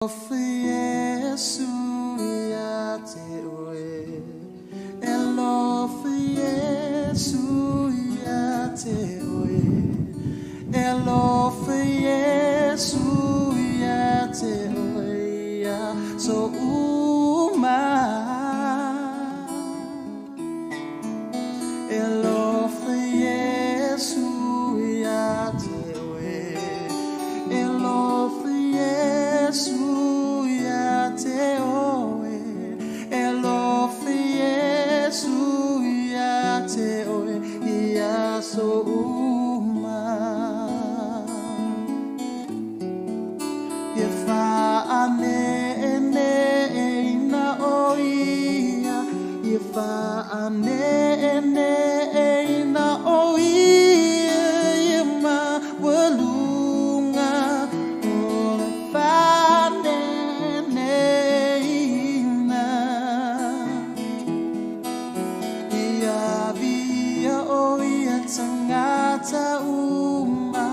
Alofa Iesu ia te oe, E alofa Iesu ia te oe, E alofa Iesu ia te oe ia so uma. E alofa Iesu ia te oe, E alofa Iesu ia te oe, E alofa Iesu ia te oe, ia so uma. Ia faaneneina o ia, Ia faaneneina o ia, Ia maualuga o le faaneneina. Ia avia o ia tagata uma,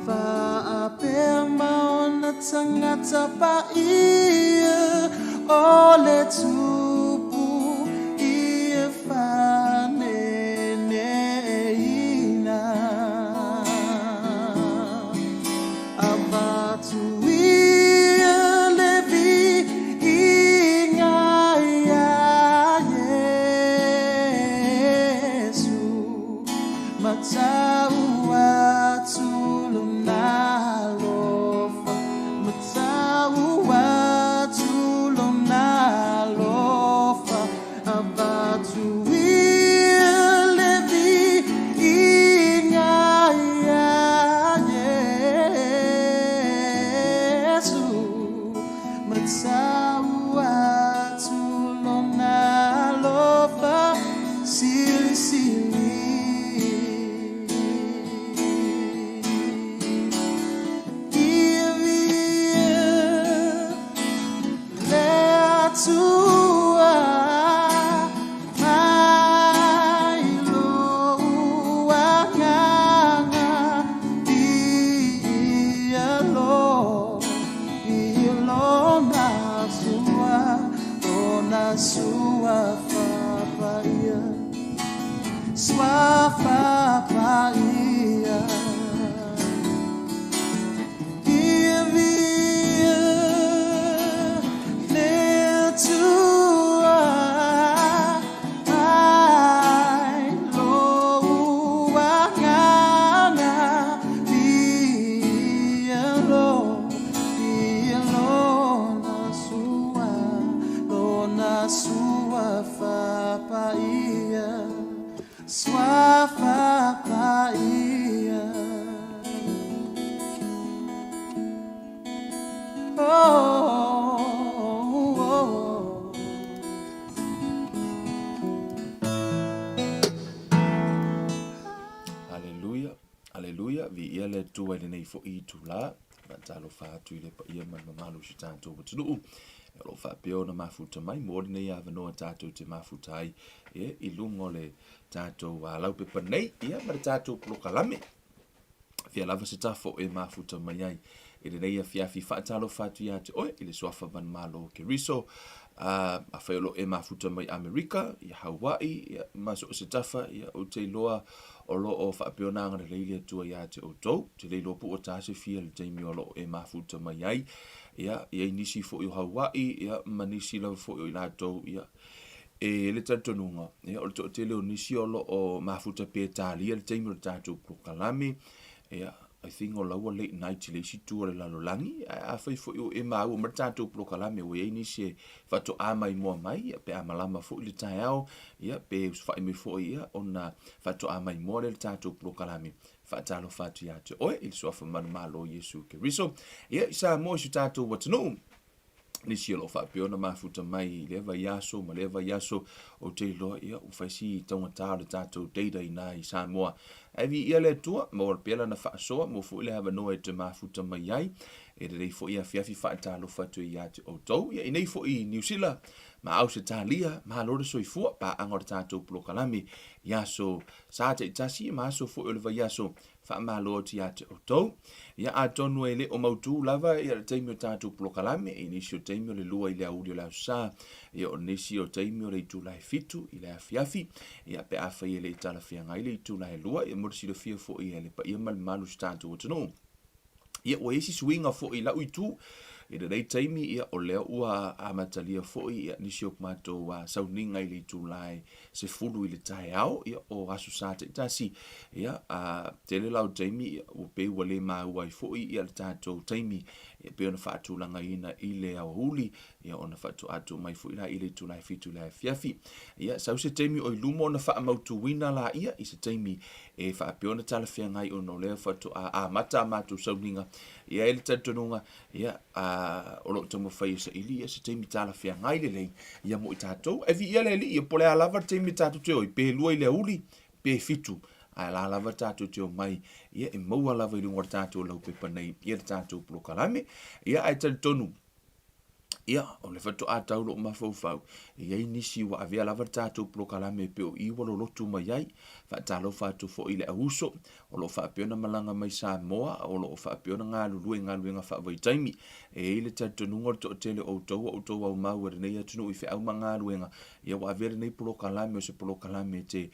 faapea ma ona tagata paia, o le Tupu ia faaneneina. Avatu ia le viiga iā Iesu, Matau atu lona alofa, Matau atu lona alofa, Avatu ia le viiga iā Iesu, Matau atu lona alofa silisili. Ia viia le Atua mai lou agaga, Viia lo, viia lona sua, lona suafa paia, Suafa paia. Ia viia le Atua mai lou agaga, Viia lo, viia lona sua, lona suafa paia, Suafa paia. Oh, oh, oh. Aleluia, aleluia, viia le Atua i lenei foi itulā. Faatalofa atu i le paia ma le mamalu o si tatou atunuu o lo o faapea ona mafuta mai mo lenei avanoa tatou te mafuta ai e, i luga o le tatou laupepa nei ia ma le tatou polokalame. Fia lava se tafo e mafuta mai ai i lenei afiafi. Faatalofa atu ia te oe i le suafa manumalo o Keriso, afai o lo o e mafuta mai Amerika, ia Hawaii, ia, ma so o se tafa, ia, ou te iloa o lo o faapea ona agalelei le Atua ia te outou. Ou te le iloa po ua ta se fia i le taimi o lo o e mafuta mai ai. Ia, e i ai nisi foi o Hawaii, ia, ma nisi lava foi o i latou, ia, E i ai le talitonuga, ia, o le toatele o nisi o lo o mafuta pe talia le taimi o le tatou polokalame, ia, I think o la ua late night i le isi itu o le lalolagi, ae afai foi ua e maua mai le tatou polokalame ua i ai nisi e faatoa maimoa mai, ia, pe a malama foi le taeao, ia, pe usufa'i mai foi, ia, ona faatoa maimoa lea i le tatou polokalame. Faatalofa atu ia te oe i le Suafa manumalo o Iesu Keriso, ia, i Samoa i si o tatou atunuu. Nisi o lo o faapea ona mafuta mai i lea vaiaso ma lea vaiaso, ou te iloa, ia, ua fai si taugata o le tatou data inā i Samoa. Ae viia le Atua, maua pea lana faasoa, maua foi le avanoa e te mafuta mai ai. E lelei foi afiafi faatalofa atu ai ia te outou. Ia, i nei foi i Niu Sila ma Ausetalia, malo le soifua, paaga o le tatou polokalame i aso sa taitasi ma aso foi o le vaiaso, faamalo atu ia te outou. Ia, atonu e le o mautu lava ia le taimi o tatou polokalame, i nisi o taimi o le 2 i le aoauli o le Aso Sa, ia o nisi o taimi o le itula e 7 i le afiafi, ia pe afai e le i talafeagai le itula e 2, ia mo le silafia foi e le paia ma le mamalu o si tatou atunuu. Ia, ua i ai se suiga foi i lau itu i lenei taimi, ia, o lea ua amatalia foi ia, nisi o matou sauniga i le itula e 10 i le taeao, ia, o Aso Sa taitasi. Ia, tele la o taimi, ia, ua pei ua le maua ai foi ia, le tatou taimi e pei ona faatulagaina i le aoauli, ia, ona faatoa tuu mai foi la i le itula e 7 i le afiafi. Ia, sau se taimi o i luma ona faamautuina laia i se taimi e faapea ona talafeagai ona o lea faatoa amata a matou sauniga. E i ai le talitonuga, ia, a, o lo o taumafai e saili ia se taimi talafeagai lelei ia mo i tatou. Ae viia le Alii, po o le a lava le taimi tatou te oi, pe 2 i le aoauli, pe 7, ae la lava tatou te omai, ia, e maua lava i luga o le tatou laupepa nei ia le tatou polokalame. Ia, ae talitonu, Ia, o le faatoa tau lou mafaufau, e i ai nisi ua avea lava le tatou polokalame e pei o i ua lolotu mai ai. Faatalofa atu foi i le auuso o lo o faapea ona malaga mai Samoa, o lo o faapea ona galulue i galuega faavaitaimi. E i ai le talitonuga o le toatele o outou ua outou aumau e lenei atunuu i feau ma galuega, ia ua avea lenei polokalame o se polokalame e te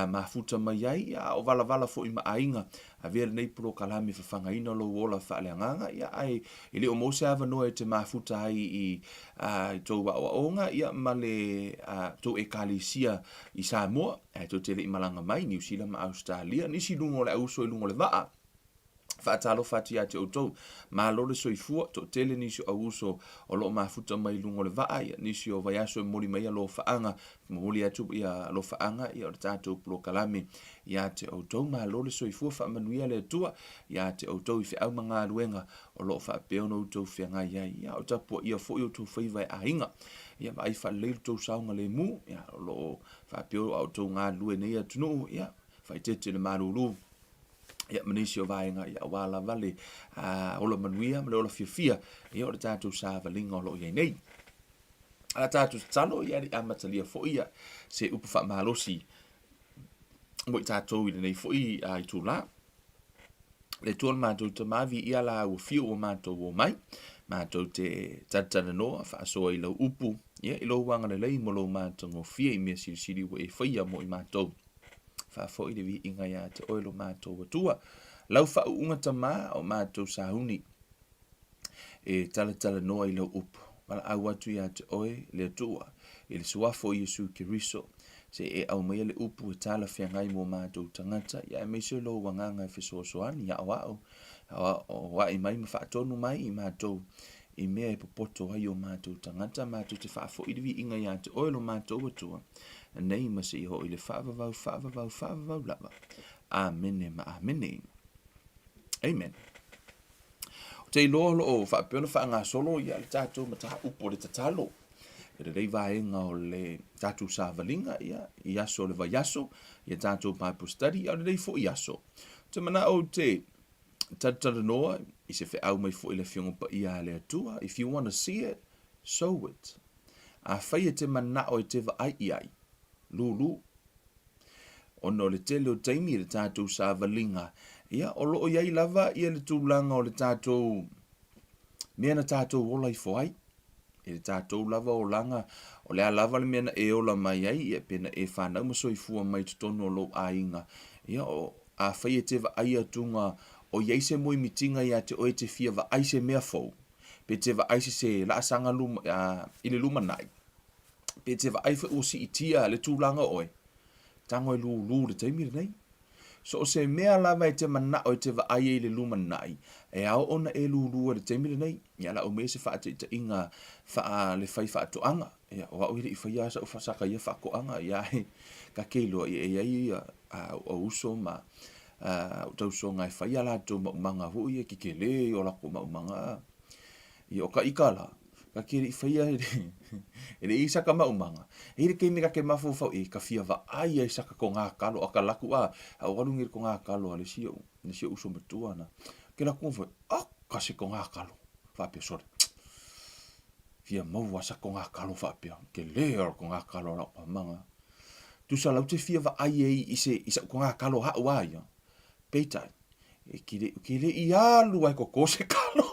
mafuta mai ai, a o valavala foi ma aiga Avea lenei polokalame e fafagaina lou ola faaleagaga, ia, ae e le o maua se avanoa e te mafuta ai i, a, i tou aoaoga, ia, ma le, a, tou ekalesia i Samoa, ae tou te le i malaga mai, Niu Sila ma Ausetalia, nisi i luga o le auso i luga o le vaa. Faatalofa atu ia te outou. Malo le soifua, toatele nisi o auuso o lo o mafuta mai i luga o le vaa, ia, nisi o vaiaso e momoli mai alofaaga, momoli atu ia alofaaga, ia, o le tatou polokalame ia te outou. Malo le soifua, faamanuia le Atua ia te outou i feau ma galuega o lo o faapea ona outou feagai ai. Ia, o tapuaia foi outou faiva e aiga. Ia, vaai faalelei lo outou saogalemu, ia, o lo o faapea a outou galulue i nei atunuu, ia, faaeteete le malulu. Ia, ma nisi o vaega, ia, aua lava le ola manuia ma le ola fiafia, ia, o le tatou savaliga o lo o i ai nei. A tatou tatalo, ia, le amatalia foi ia, se upu faamalosi mo i tatou i lenei foi itula. Le Atua le matou Tama, viia la ua fiu ua matou o mai, matou te talatalanoa faasoa i lau upu, ia, i lou agalelei ma lou matagofie i mea silisili ua e faia mo i matou. Faafoi le viiga ia te oe lo matou Atua. Lau faauuga Tama o matou sauni, e talatalanoa i lau upu. Valaau atu ia te oe, le Atua, i le Suafa o Iesu Keriso, se i e aumaia le upu e talafeagai mo matou tagata, ia aemaise lou agaga e fesoasoani, aoao, aoaoai mai ma faatonu mai i matou i mea e popoto ai o matou tagata, matou te faafoi le viiga ia te oe lo matou Atua, nei ma seia oo i le faavavau, faavavau, faavavau lava. Amene ma amene. Amen. Ou te iloa o lo o faapea ona faagasolo ia le tatou mataupu o le tatalo i lenei vaega o le tatou savaliga ia, i aso o le vaiaso, ia tatou Bible study, ia o lenei foi aso. Ou te manao ou te talatalanoa i se feau mai foi i le Afioga Paia a le Atua. If you wanna see it, sow it. Afai e te manao e te vaai i ai, lūlū. Ona o le tele o taimi i le tatou savaliga, ia, o lo o i ai lava ia le tulaga o le tatou mea na tatou ola ifo ai. I le tatou lava olaga, o le a lava le mea na e ola mai ai, ia, pe na e fanau ma soifua mai i totonu o lou aiga, ia, o, afai e te vaai atuga o i ai se moemitiga ia te oe e te fia vaai se mea fou, pe te vaai se se laasaga luma, a, i le lumanai, Pe te vaai foi ua siitia le tulaga o oe, tago e lūlū i le taimi lenei. So o se mea lava e te manao e te vaai ai i le lumanai, e ao ona e lūlū ai i le taimi lenei. Ia lau mea se faataitaiga faa le fai faatoaga. Ia, o au e le i faia sa'u saka ia faatoaga, ia e ka ke iloa ia e i ai ia au uso ma au tausoga e fai a latou maumaga foi ia kekele o lakou maumaga. Ia, o ka ika la, ka ke le i faia e le i saka maumaga. E i le taimi ka ke mafaufau e ka fia vaai ai saka ko ngā kalo a ka laku a, a o alu ngi ko ngā kalo a le si o, le si o uso matua na. Ke laku foi, a ka se ko ngā kalo. Faapea, Sole, fia maua sa kogakalo faapea, tele o le kogakalo a lau mamaga. Tusa la ou te fia vaai ai i se i sa'u kogakalo a'u a ia, peitai, e ke le, ke le i alu a e koko se kalo.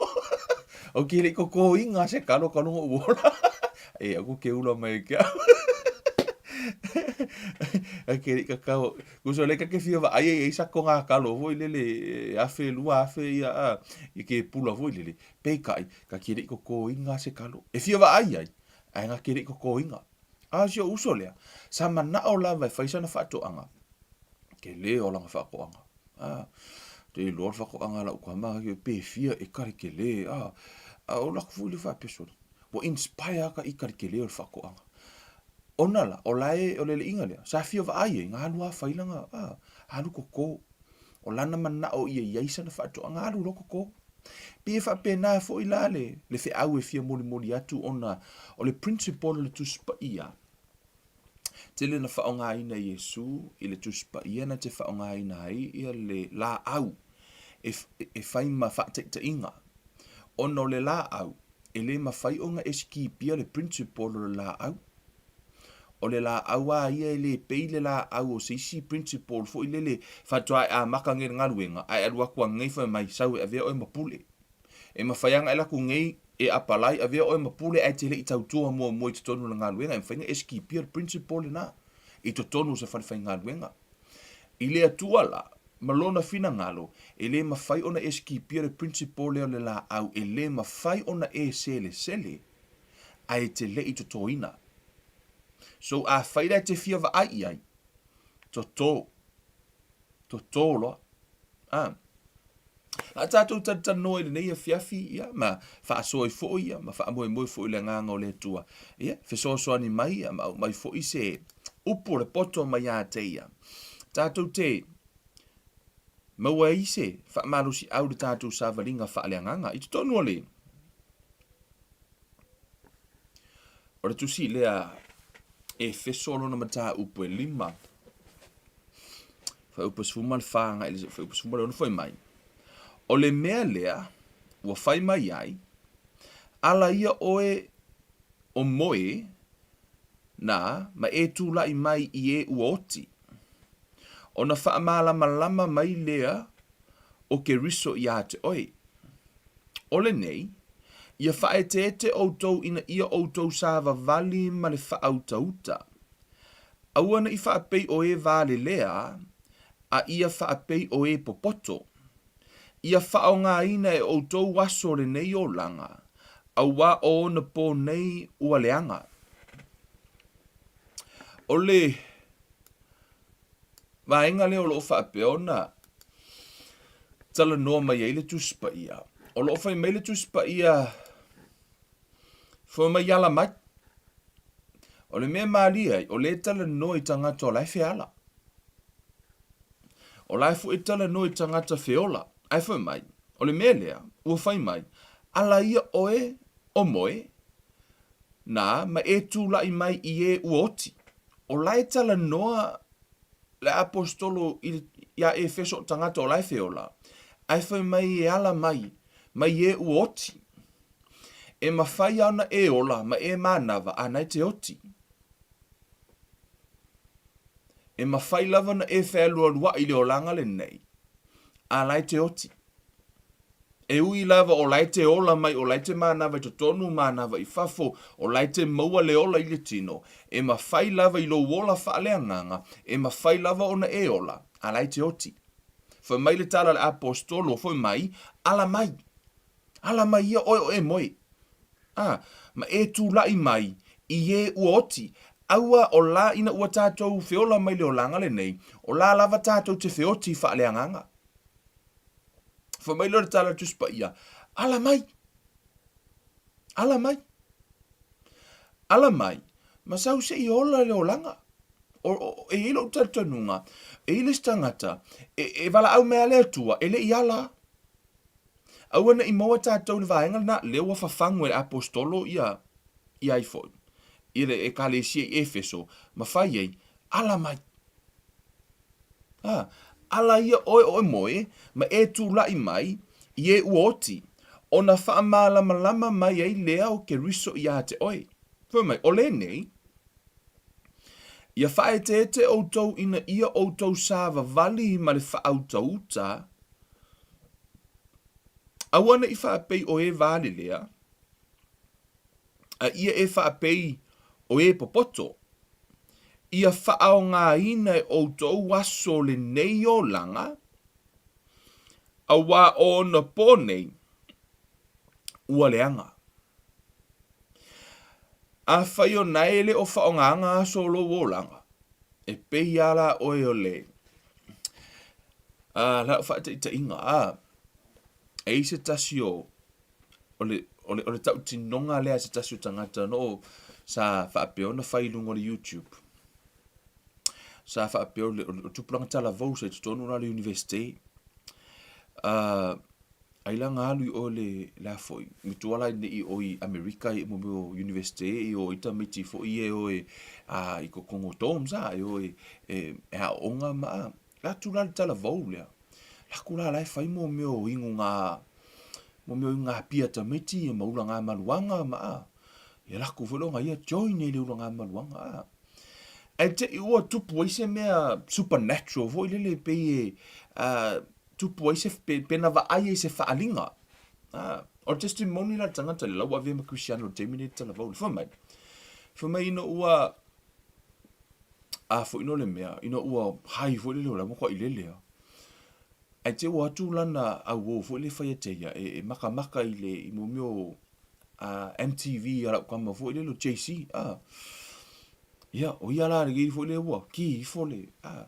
Ou ke le i kokoina se kalo talu ona ou ola. E aua ke ula mai ke au. Ai ke le i kakao, tusa o lea ta te fia vaai ai i sa kogakalo foi lele e afe 2000 ia a, i ke pula foi lele, peitai, ta te le i kokoina se kalo. E fia vaai ai, ae na te le i kokoina. A o si ou uso lea, sa manao lava e fai sana faatoaga, tele o lana faatoaga. A, te iloa le faatoaga a lau tama, pe fia eka le tele, a, a o lako foi lea faapea sole, ua inspire lava ta ita i le tele o le faatoaga. Ona la, o la e, o le alii lea, sa fia vaai ai, na alu lava fai lana, a, alu koko. O lana manao ia i ai sana faatoaga, alu loa koko. Pei e faapena foi la le, le feau e fia molimoli atu ona o le principle o le Tusi Paia. Tele na faaaogaina e Iesu i le Tusi Paia na te faaaogaina ai ia le laau e, e fai ma faataitaiga. Ona o le laau, e le mafai ona e skipia le principle o le laau. O le laau a ia e le pei le laau o se isi principle foi lele faatoa e amata nei le galuega ae alu atu anei fai mai sau e avea oe ma pule. E mafai lava ona e alu atu nei e apalai avea oe ma pule ae te le i tautua muamua i totonu o le galuega. E mafai ona e skipia le principle lena i totonu o se falefaigaluega. I le Atua la, ma Lona finagalo, e le mafai ona e skipia le principle lea o le laau, e le mafai ona e selesele ae te le i totoina. So afai la e te fia vaai i ai, toto, toto loa. Ah. A tatou talatalanoa i lenei afiafi, ia, ma faasoa ai foi, ia, ma faamoemoe foi i le agaga o le Atua, ia, fesoasoani mai, ia, ma aumai foi se upu o le poto mai ia te ia. Tatou te maua ai se faamalosiau i le tatou savaliga faaleagaga i totonu o le O le tusi lea Efeso lona mataupu e 5, fuaiupu 14 agai i le fuaiupu 16 fai mai, O le mea lea ua fai mai ai, ala ia oe o moe na ma e tulai mai i e ua oti, ona faamalamalama mai lea o Keriso iā te oe. O lenei, ia faaeteete ʻoutou ina ia ʻoutou savavali ma le faautauta. Aua ne i faapei o e valelea, a ia faapei o e popoto. Ia faaaogaina e ʻoutou aso o lenei olaga, auā o ona pō nei ua leaga. O le vaega lea o lo o faapea ona talanoa mai ai le Tusi Paia. O lo o fai mai le Tusi Paia, fai mai ala mai. O le mea malie ai, o lea e talanoa i tagata o la e feala. O la e foi e talanoa i tagata feola. Ae fai mai, o le mea lea, ua fai mai, ala ia oe o moe, na, ma e tulai mai i e ua oti. O la e talanoa le Aposetolo i, iā Efeso o tagata o la e feola, ae fai mai e ala mai, mai e ua oti. E mawhai ana e ola ma e mānawa ana e te oti. E mawhai lava na e whealualuaʻi le olaga lenei, a la e te oti. E ui lava o la e te ola mai, o la e te mānawa i totonu, mānawa i fafo, o la e te maua le ola i le tino, e mawhai lava i lou ola faaleagaga, e mawhai lava ona e ola, a la e te oti. Fai mai le tala a le Aposetolo, fai mai, Ala mai! Ala mai ia oe o e moe. A, ma e tulaʻi mai i e ua oti, aua o la ina ua tatou feola mai le olaga lenei, o la lava tatou te feoti faaleagaga. Fai mai lea o le tala a le Tusi Paia, Ala mai! Ala mai! Ala mai, ma sau se i ola le olaga. O, o, e i ai lou talitonuga, e i ai le isi tagata, e, e valaau mai lava le Atua, e le i ala. Aua ne i maua tatou i le vaega lena, lea ua fafagu e le Aposetolo ia, ia ai foi, i le Ekalesia i Efeso, ma fai ai, Ala mai! A, ala ia oe o e moe, ma e tulaʻi mai i e ua oti. ona faamalamalama mai ai lea o Keriso iā te oe. Fai mai, o lenei, ia faaeteete outou ina ia outou savavali ma le faautauta, aua ne i faapei o e valelea, a ia e faapei o e popoto, ia faaaogaina e outou aso lenei olaga, Auā o ona pō nei, ua leaga. Afai o nae e le o faaaogaina aso o lou olaga, e pei lava la oe o le, a, lau faataitaiga, a, e i se tasi o, o le, o le, o le tautinoga lea a se tasi o tagata no sa faapea ona fai i luga o le YouTube. Sa faapea o le, o le tupulaga talavou sa i totonu la o le Universite. Ai la na alu i o le, le a foi, matua la nei o i Amerika i mo mea o Universite i o i tamaiti foi e o e a, i totonu o dorms a, e o e, e, e aooga ma a. La atu la le talavou lea. La atu la la e fai mo mea o inuga, mo mea o inuga pia tamaiti ma ulaga maluaga ma a. Ia la atu foi lea ona ia join i le ulaga maluaga a. Ae te i ua tupu ai se mea supernatural foi lele pei e tupu ai se, pe na vaai ai se faaaliga. O le testimony la le tagata lea, la ua avea ma Kristiano i le taimi lenei i le talavou lea. Fai mai, fai mai ina ua, a foi no le mea, ina ua high foi lele o la ua matuai lele lava. Ae te i ua atu lana auo foi lea e fai atu ia e makamaka i le, i mo mea o MTV a lau tama foi lele o JC, a. Ia, o ia la lenei foi lea ua ki ifo le, a,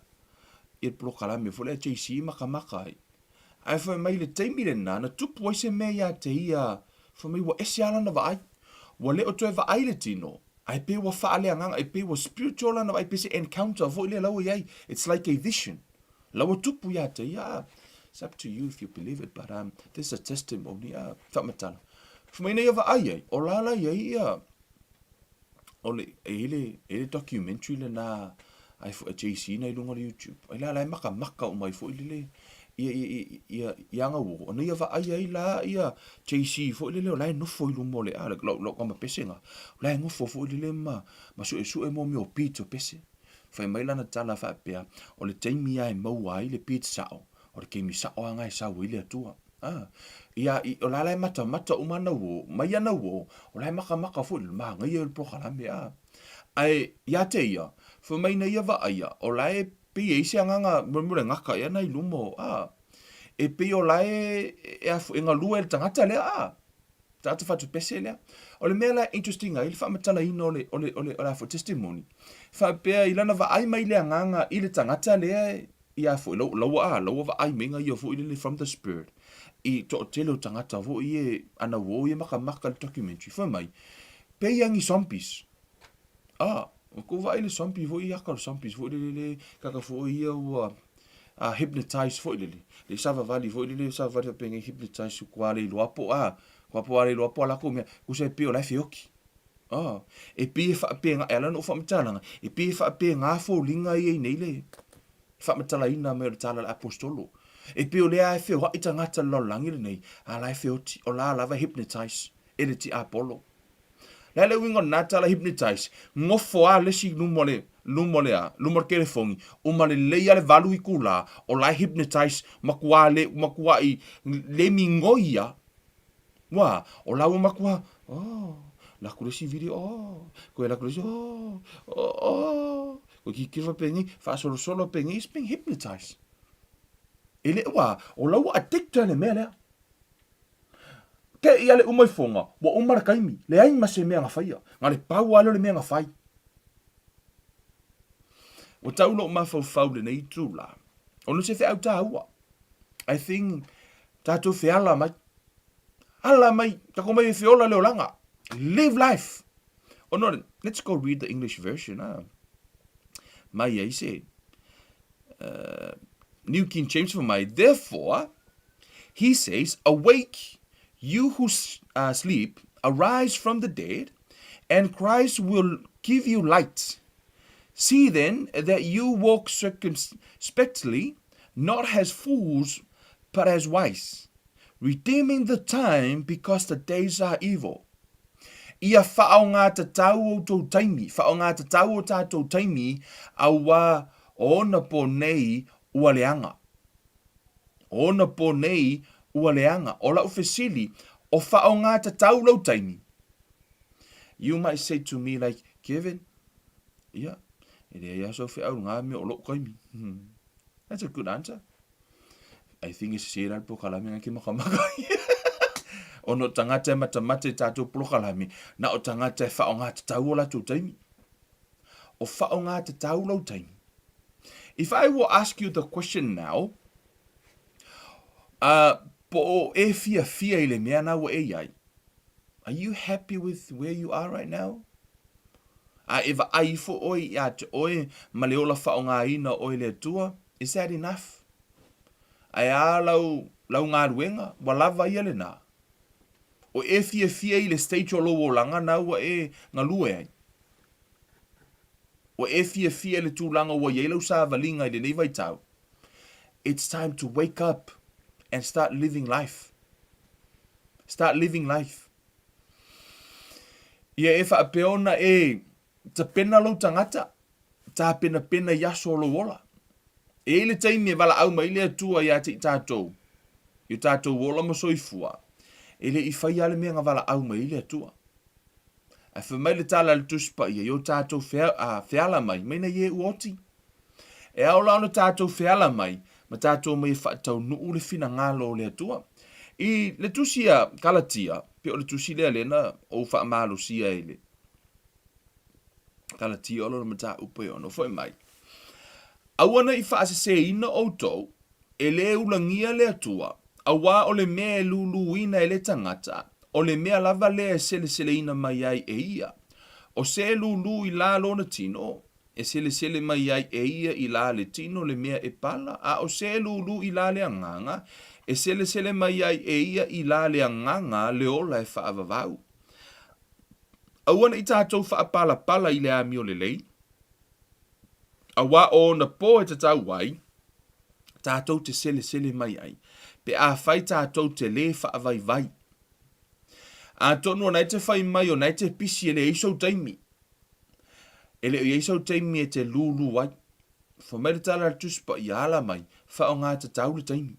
ia le polokalame foi lea a JC makamaka ai. Ae fai mai i le taimi lena, na tupu ai se mea ia te ia, fai mai ua ese lava lana vaai. Ua le o toe vaai le tino, ae pei ua faaleagaga, e pei ua spiritual lana vaai, pei se encounter foi lea la ua i ai. It's like a vision. La ua tupu ia te ia, ah, it's up to you if you believe it, but um, this is a testimony, ah, faamatala. Fai mai na ia vaai ai, o la la i ai ia, o le, e i le, e i le documentary lena ai foi a JC na i luga o le YouTube. Ai la la e makamaka uma ai foi lele ia ia ia ia ia aga uo. Ona ia vaai ai la ia JC foi lele o la e nofo i luma o le a lau lau kama pese nga. O la e nofo foi lele ma ma suesue mo mea o beads o pese. Fai mai lana tala faapea, o le taimi lava e maua ai le bead sao, o le taimi sao lava na e sau ai le Atua. A, ia, i, o la la e matamata uma ana uo, mai ana uo, o la e makamaka foi le manaia o le polokalame, a. Ae, ia te ia, fai mai na ia vaaia, o la e pei e i ai se agaga molemole gata ea na i luma o, a, e pei o la e, e, a, e galue le tagata lea, a. Tagata fatupese lea. O le mea la e interesting ai le faamatalaina o le, o le, o le, o le a foi testimony, faapea i lana vaai mai le agaga i le tagata lea ia foi, lau, lau a, lau vaai mai ga ia foi lele from the spirit, i toatele o tagata foi e ana uo ia makamaka le documentary, fai mai, pei a ni zombies. Ah, o kou vaai le zombie foi ia ka zombies foi lele le kaka foi ia ua a hypnotize foi lele. Le savavali foi lele savavali faapea hypnotize kua le iloa po a kua po a le iloa po a lakou mea kusa e pei o la e feoki. Ah, e pei e faapena e ala ona ou faamatalaga e pei e faapena foliga ia i nei le faamatalaina mai o le tala a le aposetolo. E pei o lea e feoai tagata i le lalolagi lenei a la e feoti o la lava e hypnotize e le tiapolo. Le a le uiga o lena tala hypnotize? Nofo a le isi luma o le, luma o le a? Luma o le telefoni, uma lelei a le valu itula, o la e hypnotize, matua le, matuai le migoi a. Ua, o la ua matua, oh, alu atu le isi video, oh, toe alu atu le isi, oh, oh, oh, toe tilotilo faapea nei, faasolosolo faapea nei, it's being hypnotized. E le, ua, o la ua addicted i le mea lea. Te i a le uma ifoga, ua uma le taimi, leai ma se mea na faia, na le pau lava lea o le mea na fai. Ua tau lou mafaufau i lenei itula, ona o se feau taua. I think tatou feala mai, ala mai, tatou mai e feola le olaga. Live life. Ona o le, let's go read the English version. Ah. Mai ai se, New King James fai mai, therefore, He says, Awake, you who sleep, arise from the dead, and Christ will give you light. See then that you walk circumspectly, not as fools, but as wise. Redeeming the time because the days are evil. Ia whaongatatau outou taimi, whaongatatau o tātou taimi, aua o ona pō nei ua leaga. O ona pō nei ua leaga. O lau fesili, o whaongatatau lau taimi? You might say to me like, Kevin, ia, e leai a sau feau ngā mea o lou kaimi. That's a good answer. I think e sese la le polokalame nga ke makamaka. Ona o tagata e matamata i tātou polokalame, na o tagata e whaonga tatau o latou taimi. O whaonga tatau lau taimi. If I will ask you the question now, uh, po o e fia fia i le mea na ua e iai, are you happy with where you are right now? A e vaai ifo oe ia te oe ma le ola whaongaina oe le Atua, is that enough? Ae a lau, lau galuega, ua lava ia lenā? O e fiafia i le stage o lou olaga na ua e galue ai? Ua e fiafia i le tulaga ua i ai lau savaliga i lenei vaitau? It's time to wake up and start living life. Start living life. Ia e faapea ona e tapena lou tagata, tapenapena i aso o lou ola. E i ai le taimi e valaau mai le Atua ia te i tatou, i o tatou ola ma soifua, e le i faia le mea na valaau mai ai le Atua. Ae fai mai le tala a le Tusi Paia i o tatou feala mai, mai nei e ua oti. E ao la ona tatou feala mai ma tatou omai e faataunuu le finagalo o le Atua. I le tusi a Kalatia, pe o le tusi lea lea na ou faamalosia i le Kalatia o lona mataupu e ono foi mai. Aua ne i faaseseina outou, e lē ulagia le Atua, auā o le mea e lūlūina e le tagata, o le mea lava lea e seleseleina mai ai e ia. O se lūlū i lā lona tino, e selesele mai ai e ia i lā le tino le mea e pala, a o se lūlū i lā le agaga, e selesele mai ai e ia i lā le agaga le ola e faavavau. Aua ne i tātou faapalapala i le amio lelei, auā o ona pō e tatau ai, tātou te selesele mai ai, pe afai tātou te lē faavaivai. Atonu ona e te whai mai, ona e te pisi e leai sou taimi. E le o i ai sau taimi e te lūlū ai. Fai mai le tala a le Tusi Paia, Ala mai, whaonga tatau le taimi.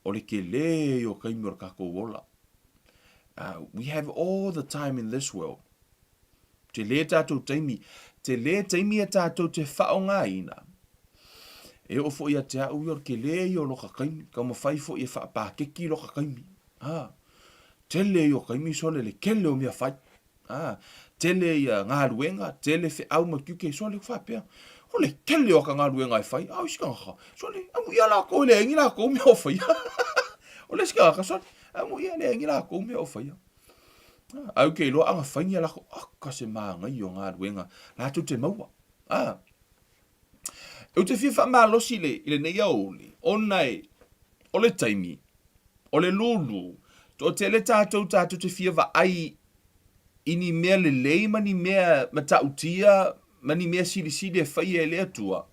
O le kelē o kaimi o le kākou ola. We have all the time in this world. Telē tātou taimi, telē taimi e tātou te whaongaina. E oo foi ia te au ia o le kelē ia o loka kaimi, ka mawhai foi e whaapākeki loka kaimi. Ha, tele ia o kaimi sole le kele o mea whai. Ā, tele ia galuega, tele feau ma tiute, sole ku faapea, o le tele o aka galuega e fai, a o isi tagata, sole, amuia lakou e leai ni lakou mea o faia. O le isi tagata, sole, amuia e leai ni lakou mea o faia. Ae ou te iloa aga fai ni a lakou, aka se mānaia o galuega latou te maua. Ā, ou te fia faamalosi i le, i lenei aoauli, ona e, o le taimi, o le lūlū, toatele tātou tātou te fia vaai i ni mea lelei ma ni mea matautia ma ni mea silisili e faia e le Atua.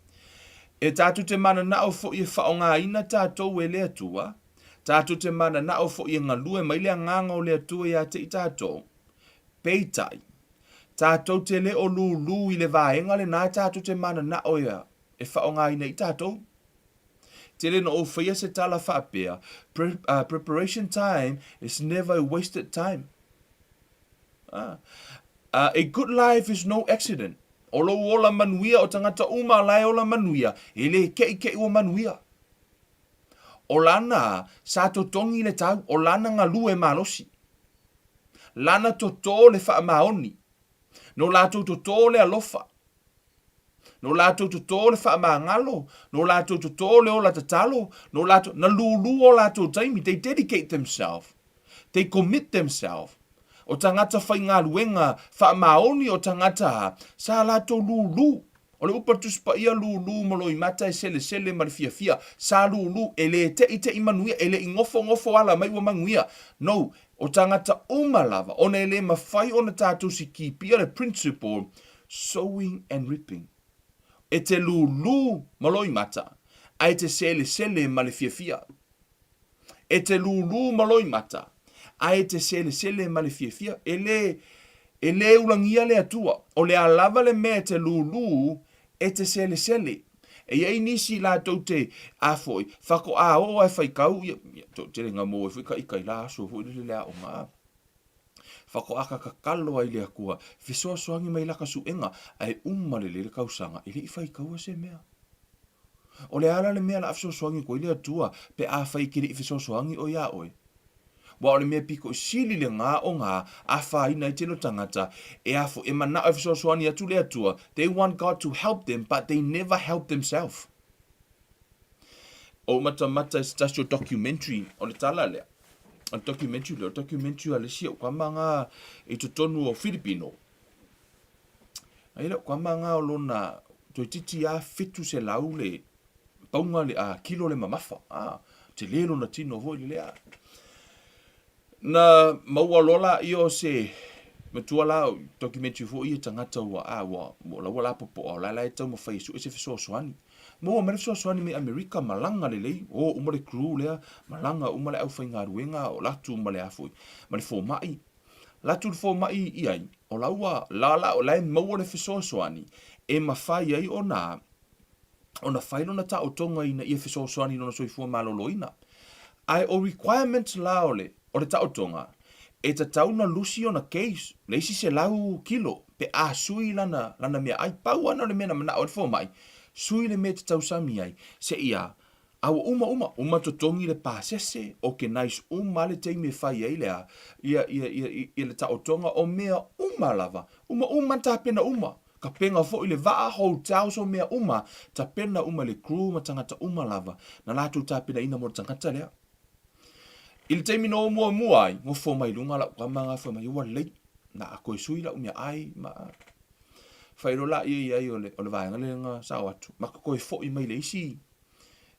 E tātou te mananao foi e faaaogaina tātou e le Atua, tātou te mananao foi e galue mai le agaga o le Atua ia te i tātou. Peitai, tātou te le o lūlū i le vaega lenā tātou te mananao e, e faaaogaina i tātou. Tele na ou whaia se tala faapea, pre, preparation time is never a wasted time. A good life is no accident. O lou ola manuia, o tagata uma la e ola manuia, e le keʻikeʻi ua manuia. O lana sa totogi le tau, o lana galue malosi. Lana totō le faamaoni. No latou totō le alofa. No latou totō le faamagalo, no latou totō le ola tatalo, no latou, na lūlū o latou taimi, they dedicate themselves, they commit themselves. O tagata faigaluega faamaoni o tagata sa latou lūlū. O le upu a le Tusi Paia lūlū ma loimata e selesele ma le fiafia, sa lūlū, e lē teʻiteʻi manuia, e le i gofogofoala mai ua manuia. No, o tagata uma lava, ona e lē mawhai ona tātou sikipia le principle Sowing and reaping. E te lūlū ma loimata, a e te selesele ma le fiafia. E te lūlū ma loimata, a e te selesele ma le fiafia. E lē, e lē ulagia le Atua. O le a lava le mea e te lūlū, e te selesele. E i ai nisi latou te, a foi, faatoa oo a e faitau, ia, ia, toatele na maua ai foi ka ika i la aso foi lele le aoga, a. Faatoa kakakalo ai le Atua, fesoasoani mai laka suega, ae uma lelei le tausaga, e le i faitaua se mea. O le a la le mea la a fesoasoani atu ai le Atua pe afai e te le i fesoasoani oe iā oe? Aua o le mea pito i sili lena o na afaina ai tele o tagata e afo e manao e fesoasoani atu le Atua, they want God to help them but they never help themself. Ou matamata i se tasi o documentary o le tala lea, o le documentary lea, o le documentary a le isi ou kama nga i totonu o Filipino. Ai le kama nga o lona toeitiiti a 700 le pauga le a kilo le mamafa. A, tele lona tino foi le lea. Na maua loa laia o se matua la documentary foi ia tagata ua a ua ua la ua lapopoa o la la e taumafai e sue se fesoasoani. Maua mai le fesoasoani mai Amerika malaga lelei, o uma le crew lea, malaga uma le aufaigaluega o latu ma le a foi ma le fomai. Latu le fomai i ai, o la ua la la o la e maua le fesoasoani e mafai ai ona ona fai lona taotoga ina ia fesoasoani i lona soifua maloloina. Ae o requirements la o le, o le taotoga, e tatau ona lusi ona case le isi 100 kilo pe a sui lana, lana meaai. Pau lava na o le mea na manao ai le fomai, sui le mea e te tausami ai, seia a ua uma uma, uma totogi le pasese, organise uma lava le taimi e fai ai le a, ia, ia, ia, ia le taotoga, o mea uma lava, uma uma tapena uma. Tapena foi le vaa, hotels o mea uma, tapena uma le crew ma tagata uma lava na latou tapenaina mo le tagata lea. I le taimi na o muamua ai, nofo mai luga lau tama na fai mai, ua lelei, na a toe sui lau meaai ma fai loa laia i ai o le, o le vaega lea na sao atu, ma toe foi mai le isi,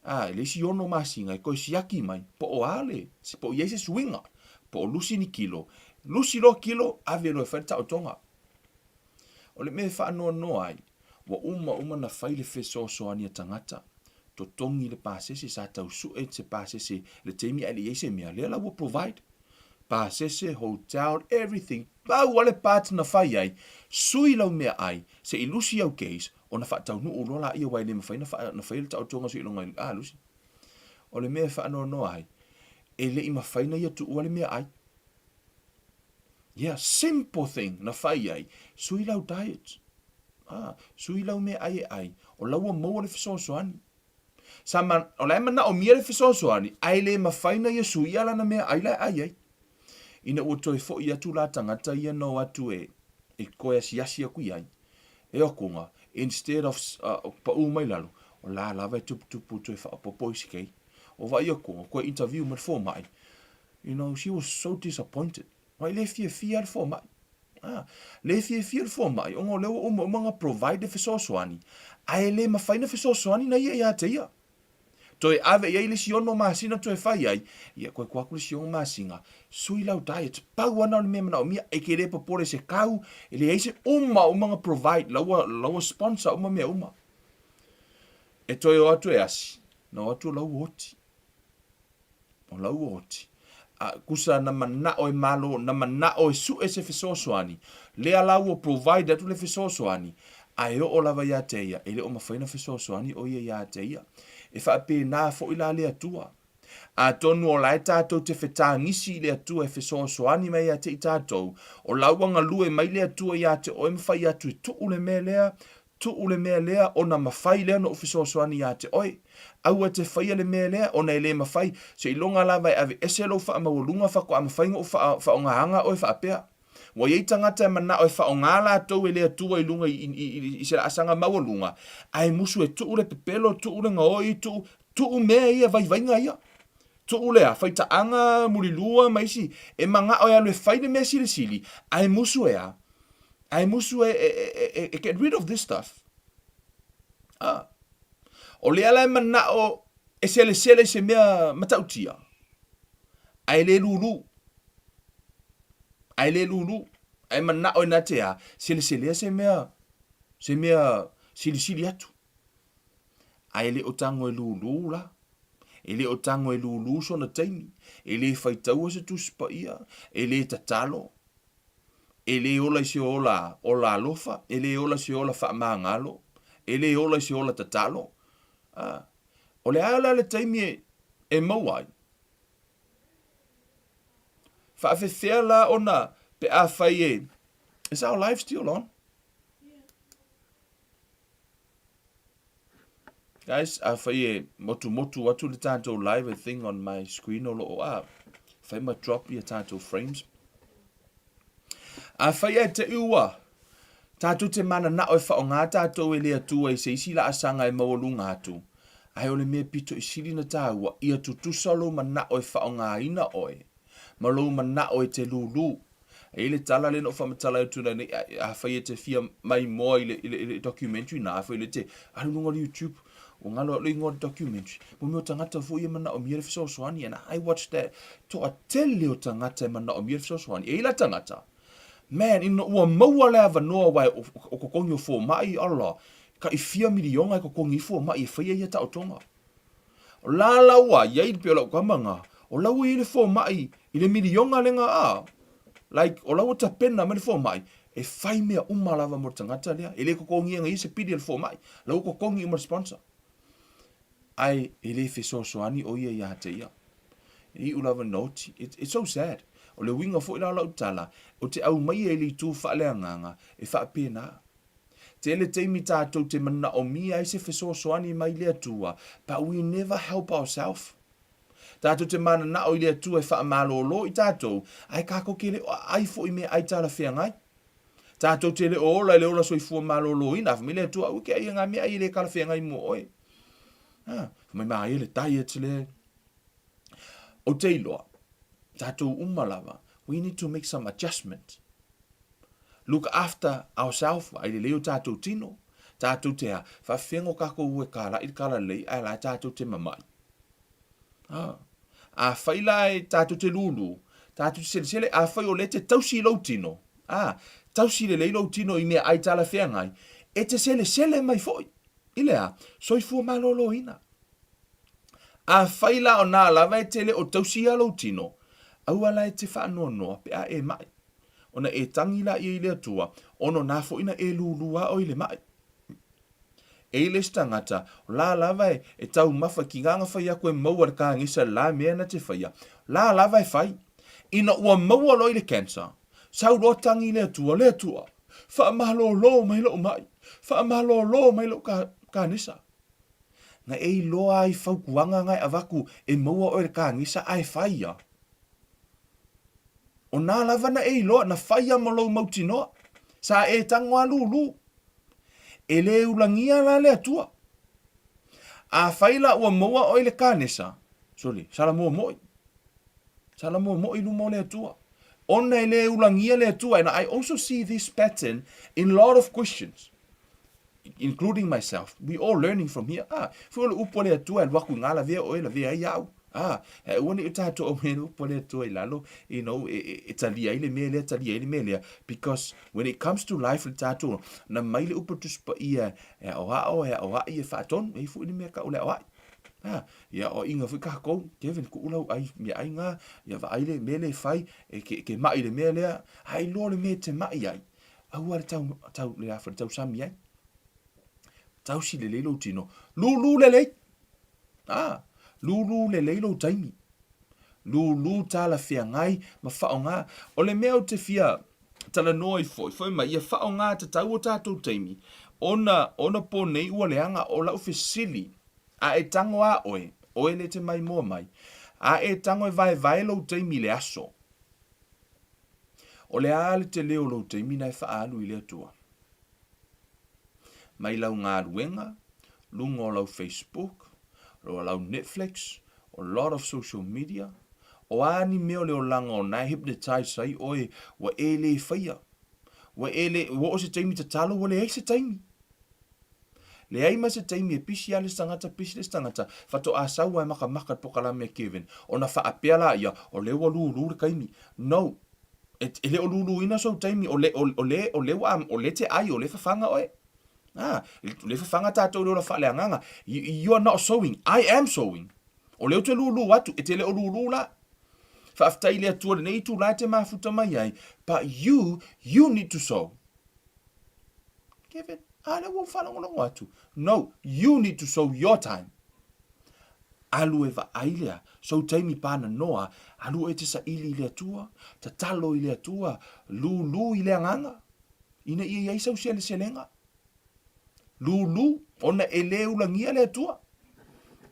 a, le isi ono masina e toe siaki mai, po o a le, po o i ai se suiga, po o lusi ni kilo, lusi loa kilo, ave loa e fai le taotoga. O le mea e faanoanoa ai, ua uma uma na fai le fesoasoani a tagata, totogi le pasese, sa tau sue se pasese le taimi ae le i ai se mea, lea la ua provide. Pasese, hotel, everything, pau a le part na fai ai, sui lau meaai, se i lusi au case, ona faataunuu loa laia aua e le mafai na faia le taotoga seiloga i, ah, lusi. O le mea e faanoanoa ai, e le i mafai na ia tuua le meaai. Yeah, simple thing na fai ai, sui lau diet. Ah, sui lau meaai e ai, o la ua maua le fesoasoani. Sa ma, o la e manaomia le fesoasoani, ae le mafai na ia suia lana meaai la e ai ai. Ina ua toe foi atu la tagata ia na o atu e, e toe asiasi aku i ai. E okuga, instead of uh, pau mai lalo, o la lava e tuputupu toe faaopoopo isi kei. O vai okuga, koe interview ma le fomai. You know, she was so disappointed. Wai le fiafia le fomai. Ah, le fiafia le fomai, ona o lea ua uma uma na provide le fesoasoani, ae le mafai na fesoasoani na ia ia te ia. Toe ave i ai le isi ono masina toe fai ai, ia koe kua atu le isi ono masina, sui lau diet, pau ana o le mea manaomia, e ke le popole se kau, e leai se uma uma na provide, la ua, la ua sponsor uma mea uma. E toe o atu e asi, na o atu o la ua oti. O la ua oti. A kusa na manao e malo, na manao e sue se fesoasoani, lea la ua provide atu le fesoasoani, ae oo lava ia te ia, e le o mafai ona fesoasoani o ia ia te ia. E faapena foi la le Atua. Atonu o la e tatou te fetagisi i le Atua e fesoasoani mai ia te i tatou, o la ua galue mai le Atua ia te oe ma fai atu e tuu le mea lea, Tuu le mea lea ona mafai lea ona ou fesoasoani ia te oe. Aua e te faia le mea lea ona e le mafai, seiloga lava e aveese lou faamaualuga faatoa mafai ona ou faaaogaina oe faapea. Ua i ai tagata e manao e faaaoga latou e le Atua i luga i se laasaga maualuga, ae musu e tuu le pepelo, tuu le gaoi, tuu, tuu mea ia, vaivaiga ia. Tuu lea, faitaaga, mulilua ma isi, e manao e alu e fai le mea silisili, ae musu e a? Ae musu e, e, e, e, e get rid of this stuff. Ah. O lea la e manao e selesele i se mea matautia, ae le lūlū. Ae le lūlū. Ae manao e na te a, seleselea se mea, se mea silisili atu. Ae le o tago e lūlū la. E le o tago e lūlū sona taimi, e le faitaua se Tusi Paia, e le tatalo, e le ola i se ola ola alofa, e le ola i se ola faamagalo, e le ola i se ola tatalo. A, o le a la le taimi e, e maua ai? Faafefea la ona pe afai e, Is our live still on? Guys, afai e motumotu atu le tatou live I think on my screen o lo o a fai ma drop ia tatou frames. Afai e te ua tatou te mananao e whaonga tatou e le Atua i se isi laasaga e maualuga atu, ae o le mea pito i sili na tāua, ia tutusa lou manao e whaongaina oe, ma lou manao e te lūlū. E i ai le tala lea na ou faamatala atu nei, afai e te fia maimoa i le, i le, i le documentary na, afai le te alu luga o le YouTube, ua ngalo au le ingoa o le documentary, mo mea o tagata foi e manaomia le fesoasoani, and I watched that, toatele o tagata e manaomia le fesoasoani. E i ai la tagata, man, ina ua maua le avanoa aua o, o totogi o fomai, ala, tai fia miliona e totogi ai fomai e faia ia taotoga. O la la ua iai pei o lau tama na, o la ua iai le fomai i le miliona lena a, like o la ua tapena mai le fomai e fai mea uma lava mo le tagata lea, e le totogia e ia se pili a le fomai, la ua totogi uma e le sponsor. Ae e le fesoasoani o ia ia te ia. E iu lava ina oti. It, it's so sad. O le uiga foi la o lau tala, o te aumaia i le itu faaleagaga e faapena. Tele taimi tatou te manaomia ai se fesoasoani mai le Atua, but we never help ourself. Tatou te mananao i le Atua e faamalolo i tatou, ae kakou ke le o aai foi i meaai talafeagai. Tatou te le o ola i le ola soifua maloloina, a fai mai le Atua, aua ke ai e nga meaai e le talafeagai mo oe. Ha, fai mai maia le diet le. Ou te iloa, tatou uma lava, we need to make some adjustment. Look after ourself, vaai lelei o tatou tino, tatou te a, faafefea o kakou e kalaʻi le kala lelei ae la tatou te mamai. A, afai la e tatou te lūlū, tatou te selesele, afai o lea e te tausi i lou tino, a, tausi lelei lou tino i mea ai talafeagai, e te selesele mai foi i le a, soifua maloloina. Afai la o nā lava e te le o tausi ia lou tino, aua la e te faanoanoa pe a e maʻi. Ona e tangi laia i le Atua, ono na foi na e lūlū a oe i le maʻi. E i le isi tagata, o la lava e, e taumafa ki ngā whai aku e maua le kāgisa la mea na te whaia, la lava e whai. Ina ua maua loa i le cancer, sau loa tangi i le Atua, le Atua, whaamalōlō mai loʻu maʻi, whaamalōlō mai loʻu ka, kānisa. Na e iloa ai fautuaga nga e avatu e maua oe le kāgisa ae whai ia. O nā lava na e iloa, na whaia ma lou mautinoa. Sa e tango a lūlū. E le ulagia la le Atua. Afai la ua maua oe i le kanesa, sole, sala mua moʻi. Sala mua moʻi luma o le Atua. Ona e le ulagia le Atua, and I also see this pattern in lot of Christians. including myself, we all learning from here. Ah, fai o le upu a le Atua e alu aku i ngā lavea oe, lavea ai au. Ah, e aua ne i o tatou au mea le upu a le Atua i lalo, you know, e, e, e talia ai le mea lea, talia ai le mea lea. Because when it comes to life le tatou, na mai le upu a Tusi Paia e aoao, e aoai, e faatonu, e i ai foi le mea tau le aoai. Ah, ia aoaiga foi kākou, Kevin, kuu lau ai, mea ai ngā, ia vaai le mea lea e fai, e ke, ke maʻi le mea lea, a iloa le mea e te maʻi ai. Aua le tau, tau, le afa, le tausami ai. Tausi lelei lou tino. Lūlū lelei. Ah, lūlū lelei lou taimi. Lūlū talafeagai ma whaonga. O le mea o te fia talanoa i foi, foi mai, ia whaonga tatau o tātou taimi. Ona, ona pō nei ua leaga o lau fesili, a e tango a oe, oe le te maimoa mai, a e tango e vaevae lou taimi i le aso. O le a le tele o lou taimi na e faaalu i le Atua? Mai lau galuega, luga o lau Facebook, o lau Netflix, o lot of social media, o a ni mea o le olaga o na e hypnotize ai oe ua e le faia. Ua e le, ua oo se taimi tatalo ua leai se taimi. Leai ma se taimi e pisi lava le isi tagata, pisi le isi tagata, faatoa sau lava e makamaka le pokalame a Kevin, ona faapea laia, o lea ua lūlū le taimi. No. E, e le o lūlūina sou taimi, o le, o, o le, o le ua, o lea e te ai, o lea e fafaga oe. Ah, o lea e fafaga tatou i le ola faaleagaga. You, you are not sowing, I am sowing. O lea ou te lūlū atu, e te le o lūlū la. Faafetai i le Atua lenei itulā e te mafuta mai ai, but you, you need to sow. Kevin, a lea ua ou faalogologo atu. No, you need to sow your time. Alu e vaai lea, sou taimi pana noa, alu oe te saili i le Atua, tatalo i le Atua, lūlū i le agaga, ina ia i ai sau seleselega. Lūlū, ona e lē ulagia le Atua.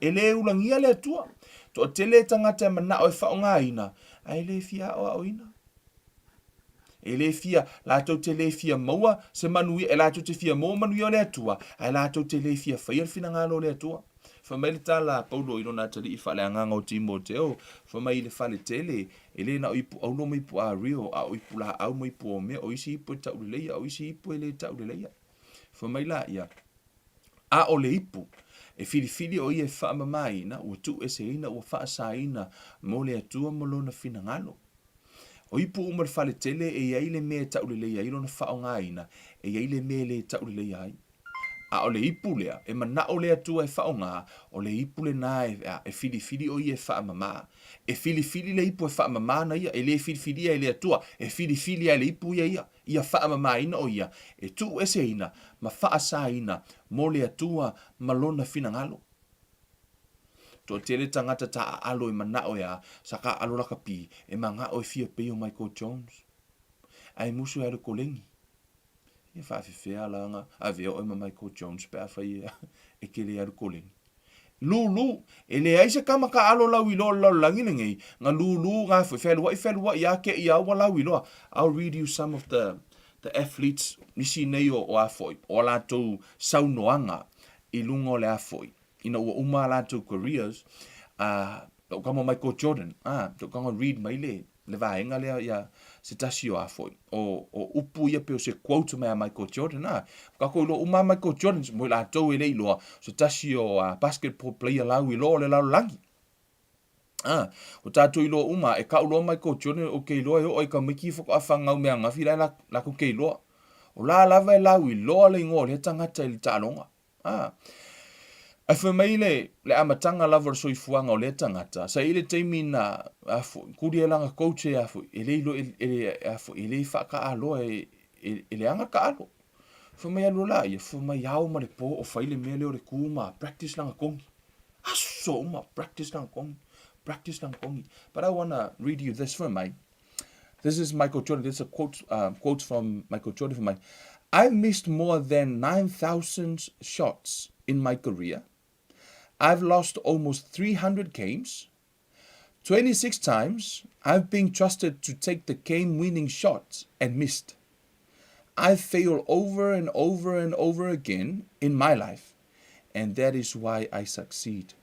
E lē ulagia le Atua. Toatele tagata e manao e faaaogaina, ae le fia aoaoina. E lē fia, latou te lē fia maua se manuia, e latou te fia maua manuia o le Atua, ae latou te lē fia faia le finagalo o le Atua. Fai mai le tala a Paulo i lona atalii faaleagaga o Timoteo, fai mai i le fale tele, e le na o ipu aulo ma ipu ario, a o ipu laau ma ipu omea, o isi ipu e tauleleia, o isi ipu e le tauleleia. Fai mai laia, a o le ipu e filifili o ia e faamamaina, ua tuueseina, ua faasaina mo le Atua ma lona finagalo. O ipu uma i le fale tele e i ai le mea e tauleleia ai lona faaaogaina, e i ai le mea e le tauleleia ai. A o le ipu lea, e manao le Atua e faaaoga, o le ipu lena e, e filifili o ia e faamama. E filifili le ipu e faamama ana ia, e le filifilia e le Atua, e filifilia e le ipu ia ia, ia faamamaina o ia, e tuueseina ma faasaina mo le Atua ma Lona finagalo. Toatele tagata taaalo e manao e a sa kaalo lakapi e magao e fia pei o Michael Jones. Ae musu e alu koleni. Ia faafefea la nga avea oe ma Michael Jones pe afai e ke le alu koleni. Lulu, e leai se kama kaalo lauiloa o le lalolagi lenei, nga lulu nga foi fealuai fealuai a ke ia ua lauiloa. I'll read you some of the the athletes nisi nei o, o a foi, o a latou saunoaga i luga o le a foi. Ina ua uma a latou careers, a lou kama Michael Jordan, a lou kama read mai le le vaega lea ia se tasi o a foi, o, o upu ia pe o se quote mai a Michael Jordan, a kakou iloa uma a Michael Jordan, mo i latou e le iloa, se tasi o a basketball player lau iloa o le lalolagi. A, o tatou iloa uma, e kau loa Michael Jordan, o ke iloa e oo ai ka maiki faatoa fagau mea gafi la e lakou ke iloa. O la lava e lau iloa le igoa o lea tagata i le taaloga. A. Ae fai mai le, le amataga lava o le soifuaga o lea tagata, sa i ai le taimi na, a foi, kuli ai lana coach e a foi, e le iloa, e, e, a foi, e le faakaaloa e, e, e leaga le taalo. Fai mai alu la ia, fai mai ao ma le po o fai le mea lea o le ku ma practice lana kongi. Aso uma, practice lana kongi, practice lana kongi. But I wanna read you this, fai mai, This is Michael Jordan. This is a quote, quote from Michael Jordan for my. I've missed more than 9,000 shots in my career. I've lost almost 300 games. 26 times I've been trusted to take the game winning shot and missed. I've failed over and over and over again in my life, and that is why I succeed.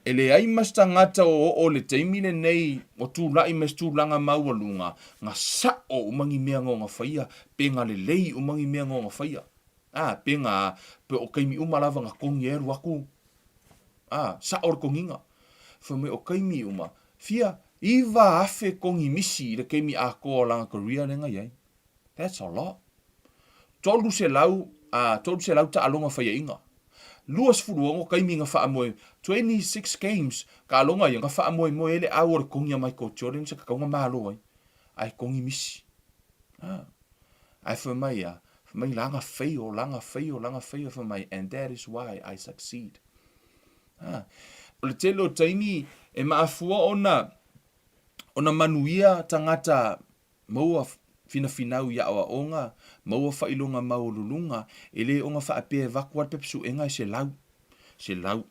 E leai ma se tagata o oo le taimi lenei o tulai mai se tulaga maualuga, nga sa'o uma ni mea nga faia, pe nga lelei uma ni mea nga faia. A, pe nga, pe o kaimi uma lava nga kongi e alu aku. A, sa'o le kongiga. Fai mai o kaimi uma, fia 9,000 kongi misi i le kaimi atoa o lana career lea na i ai. That's a lot. 300, a, 300 taaloga faiaina. 26 taimi na faamoe, 26 games taaloga ia na faamoemoe ai le au o le kogi a Michael Jordan se tatau na malo ai. Ae kogi misi. A, ae fai mai a, fai mai lana fail, lana fail, lana fail, fai mai, and that is why I succeed. A, o le tele o taimi e mafua ona, ona manuia tagata Maua finafinau i aoaoga, maua faailoga maualuluga, e le ona faapea e vaku a le pepa suega e selau, selau,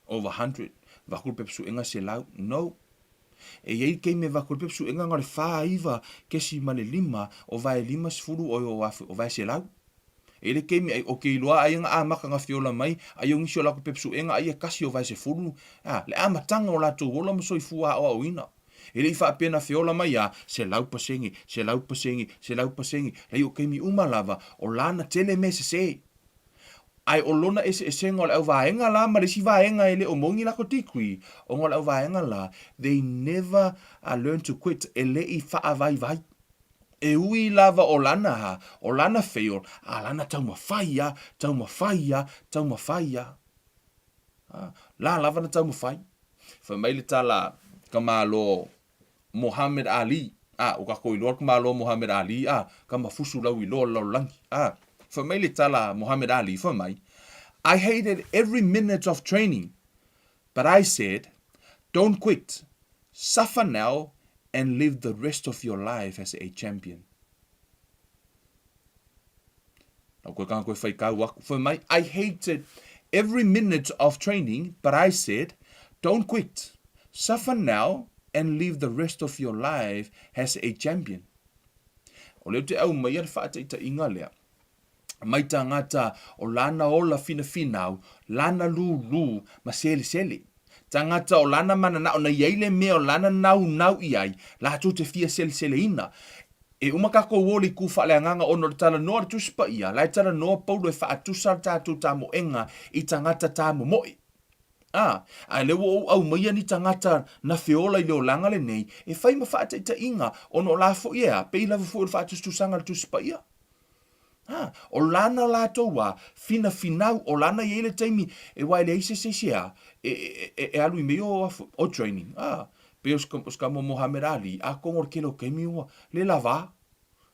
over hundred, vaku le pepa suega e selau, no. E i ai le taimi e vaku ai le pepa suega na o le 49 kesi ma le lima o vae 50 oi o afe o vae selau. E i ai le taimi ai, ok iloa aia na amata na fiola mai, aia o nisi o latou pepa suega aia e kasi o vae sefulu, a, le amataga o latou ola ma soifua aoaoina. E le i faapea na feola mai a 100%, 100%, 100%, leai o taimi uma lava, o lana tele mea sese. Ae o lona eseesega o le auvaega la ma le isi vaega e le o moni latou degree, ona o le auvaega la, they never learn to quit, e le i faavaivai. E ui lava o lana ha, o lana fail, a lana taumafai a, taumafai a, taumafai a. A, la lava na taumafai. Fai mai le tala ka Malo Mohammed Ali, a, ua kakou iloa le ka Malo Mohammed Ali, a, ka mafusu lau iloa le lalolagi, a. Fai mai le tala Mohammed Ali, fai mai, I hated every minute of training, but I said, don't quit, suffer now and live the rest of your life as a champion. Nau koe kanga koe whai kau aku. Fai mai, I hated every minute of training, but I said, don't quit. Suffer now and live the rest of your life as a champion. O lea ou te aumaia le faataitaiga lea, mai tagata o lana ola finafinau, lana lūlū ma selesele. Tagata o lana mananao na i ai le mea o lana naunau i ai, latou te fia seleseleina. E uma kākou o le ikū faaleagaga ona o le talanoa a le Tusi Paia, la e talanoa Paulo e faatusa le tatou tamoega i tagata tamomoe. Ā, a lea ua ou aumaia ni tagata na feola i le olaga lenei e fai ma faataitaiga ona o la foi e a, pei lava foi o le faatusatusaga a le Tusi Paia. Ā, o lana latou a, finafinau, o lana i ai le taimi, e aua e leai se se a, e, e, e, e alu i mea o, o training. Ā, pei o se ka mo Mohamed Ali, atonu o le kele o taimi ua le lava.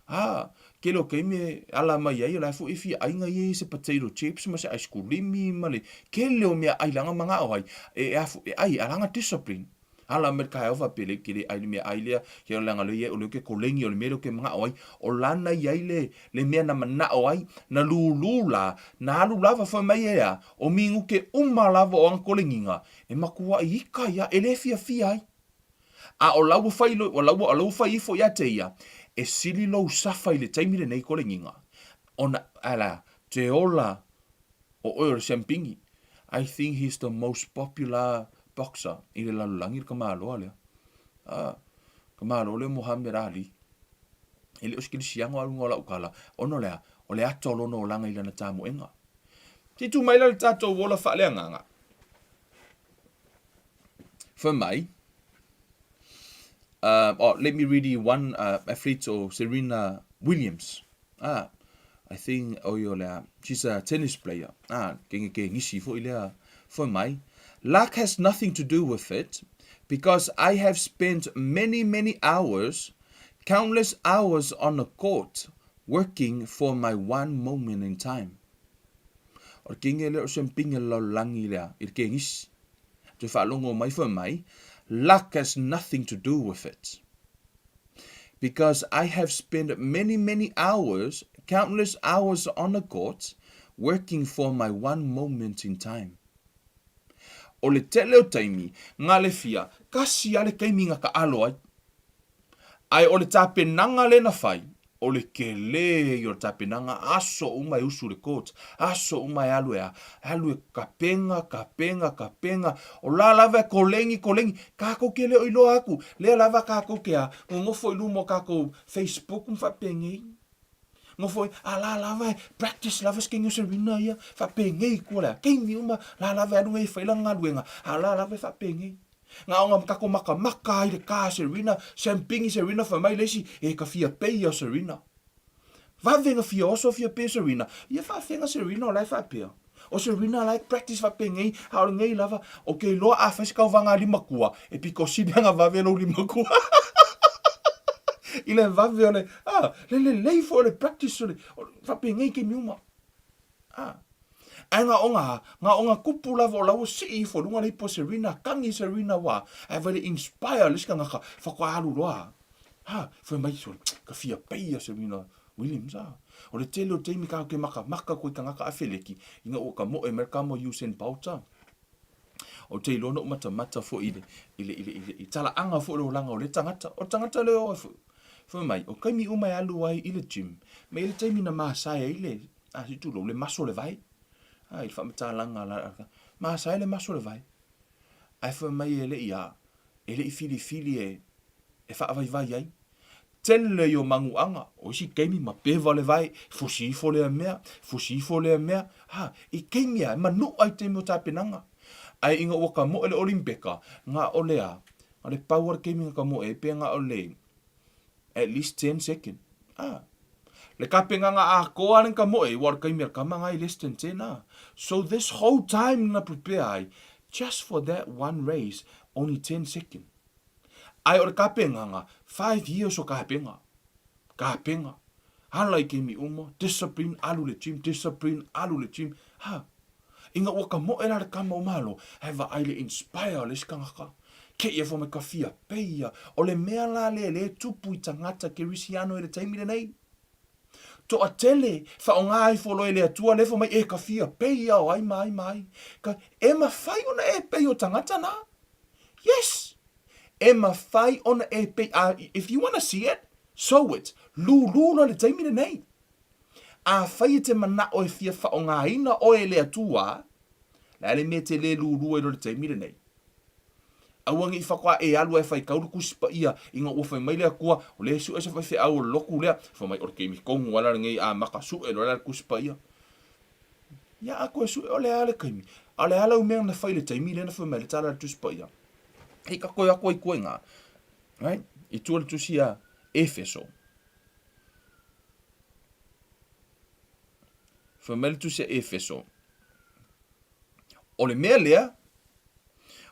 Ā, kele o taimi e ala mai ai, o la e foi e fia aiga ia i se potato chips ma se ice kulimi ma le kele o mea ai langa mangao ai, e, e, afu, e ai, a langa discipline. Ala mai le kaeao faapea lei ke le ai le mea ai lea, ke o leaga lea ia o lea ke koleni o le mea lea ke mangao ai, o lana i ai le, le mea na manao ai, na lūlū la, na alu lava fai mai e a, o minuke uma lava o ana koleniga, e makuaʻi ika ia e le fiafia ai. A o la ua fai, o la ua, o la ua fai ifo ia te ia, e sili lou safa i le taimi lenei koleniga, ona, ala, te ola o oe o le siampingi. I think he's the most popular boxer i le lalolagi le tamaloa lea. Ah, tamaloa lea Muhammad Ali. E le o se kerisiano a luga o lau tala, ona o le a? O le ata o lona olaga i lana tamoega. Se i tu mai la le tatou ola faaleagaga. Fai mai, oh, let me read you one athlete o Serena Williams. Ah, I think, oi o lea, she's a tennis player. Ah, kenge ke ngisi foi lea. Fai mai, luck has nothing to do with it because I have spent many, many hours, countless hours on the court working for my one moment in time. O le kenge lea o se mpinga le lalolagi lea i le kengisi. Toe faalogo mai fai mai, luck has nothing to do with it. Because I have spent many, many hours, countless hours on the court, working for my one moment in time. O le tele o taimi, nga le fia, kasi a le taimi nga ka alo ai. Ae o le tapenaga lea na fai, o le kele ia o le tapenaga, aso uma e usu i le court, aso uma e alu e a, alu e kapenga, kapenga, kapenga, o la lava e kolegi, kolegi, kakou ke le o iloa aku, lea lava kakou ke a, nonofo i luma o kakou Facebook ma faapenei. Nofo i, a la lava e practice lava se keni o Serena ia, faapenei kua lea, keimi uma, la lava e alu nei e fai lana galuega, a la lava e faapenei. Na ona kako makamaka ai le ka Serena, Sampingi Serena fai mai le isi, e ka fia pei ia Serena. Vave na fia oso fia pei Serena, ia faafega Serena o la e faapea. O Serena la e practice faapenei, a o lenei lava, o ke iloa a fai se kauvaga a limakua, e pito sili ana vave lou limakua. I le vave o le, a, le lelei foi o le practice o le, faapenei taimi uma. A. Ae na o na, na o na kupu lava o la ua sii ifo i luga le ipu a Serena, kagi Serena ua, ae vai le inspire le isi tagata faatoa alu loa. Ha, fai mai sole, ka fia pei a Serena Williams a. O le tele o taimi ka ke makamaka koe tagata a feleki, ina ua ka moe mai le kama o Usain Bolt a. Ou te iloa na ou matamata foi i le, i le, i le, i le, i talaaga foi o le olaga o lea tagata. O le tagata lea o foi, fai mai, o taimi uma e alu ai i le gym, ma i le taimi na masae ai le, a se i tulou, le maso o le vai. A, i le faamatalaga a la, masae le maso o le vai. Ae fai mai e le i a, e le i filifili e, e faavaivai ai. Tele ia o manuaga, o isi taimi ma peva le vae, fusi ifo lea mea, fusi ifo lea mea, ha, i taimi a, e manuʻa i taimi o tapenaga. Ae ina ua kamoe le Olimpeka, na o le a, na le pau a le taimi na kamoe ai, pe na o le at least 10 second. Ha. Le kapenaga atoa le na kamoe ai, ua o le taimi a le kama na i less than 10, ha. So this whole time na prepare ai, Just for that one race, only 10 second. Ae o le kapegaga, 5 years o kapega. Kapega. Ala i kemi uma, discipline, alu le gym, discipline, alu le gym. Ha. Ina ua ka moe la le kama o malo, ae vaai le inspire o le isi kangaka. Ke ia fo mai ka fia peia. O le mea la lea le tupu i tagata kerisiano i le taimi lenei. Toatele, faaaoga ifo loa e le Atua le fai mai, E ka fia pei ia o ai ma ai ma ai. Ka, e mafai ona e pei o tagata na. Yes! E mafai ona e pei, a, if you wanna see it, sow it. Lūlū loa le taimi lenei. Afai e te manao e fia faaaogaina oe e le Atua, le a le mea e te le lūlū ai loa le taimi lenei? Aua ne i faatoa e alu ae faitau le Tusi Paia ina ua fai mai le Atua, o lea e sue se faifeau o le lotu lea, fai mai o le taimi tonu lava lenei a maka sue loa le Tusi Paia. Ia a toe sue o le a le taimi? A o le a lau mea na fai i le taimi lea na fai mai ai le tala a le Tusi Paia? Hei ka toe atu ai tua i ina. Right? I tua le tusi a Efeso. Fai mai le tusi a Efeso. O le mea lea,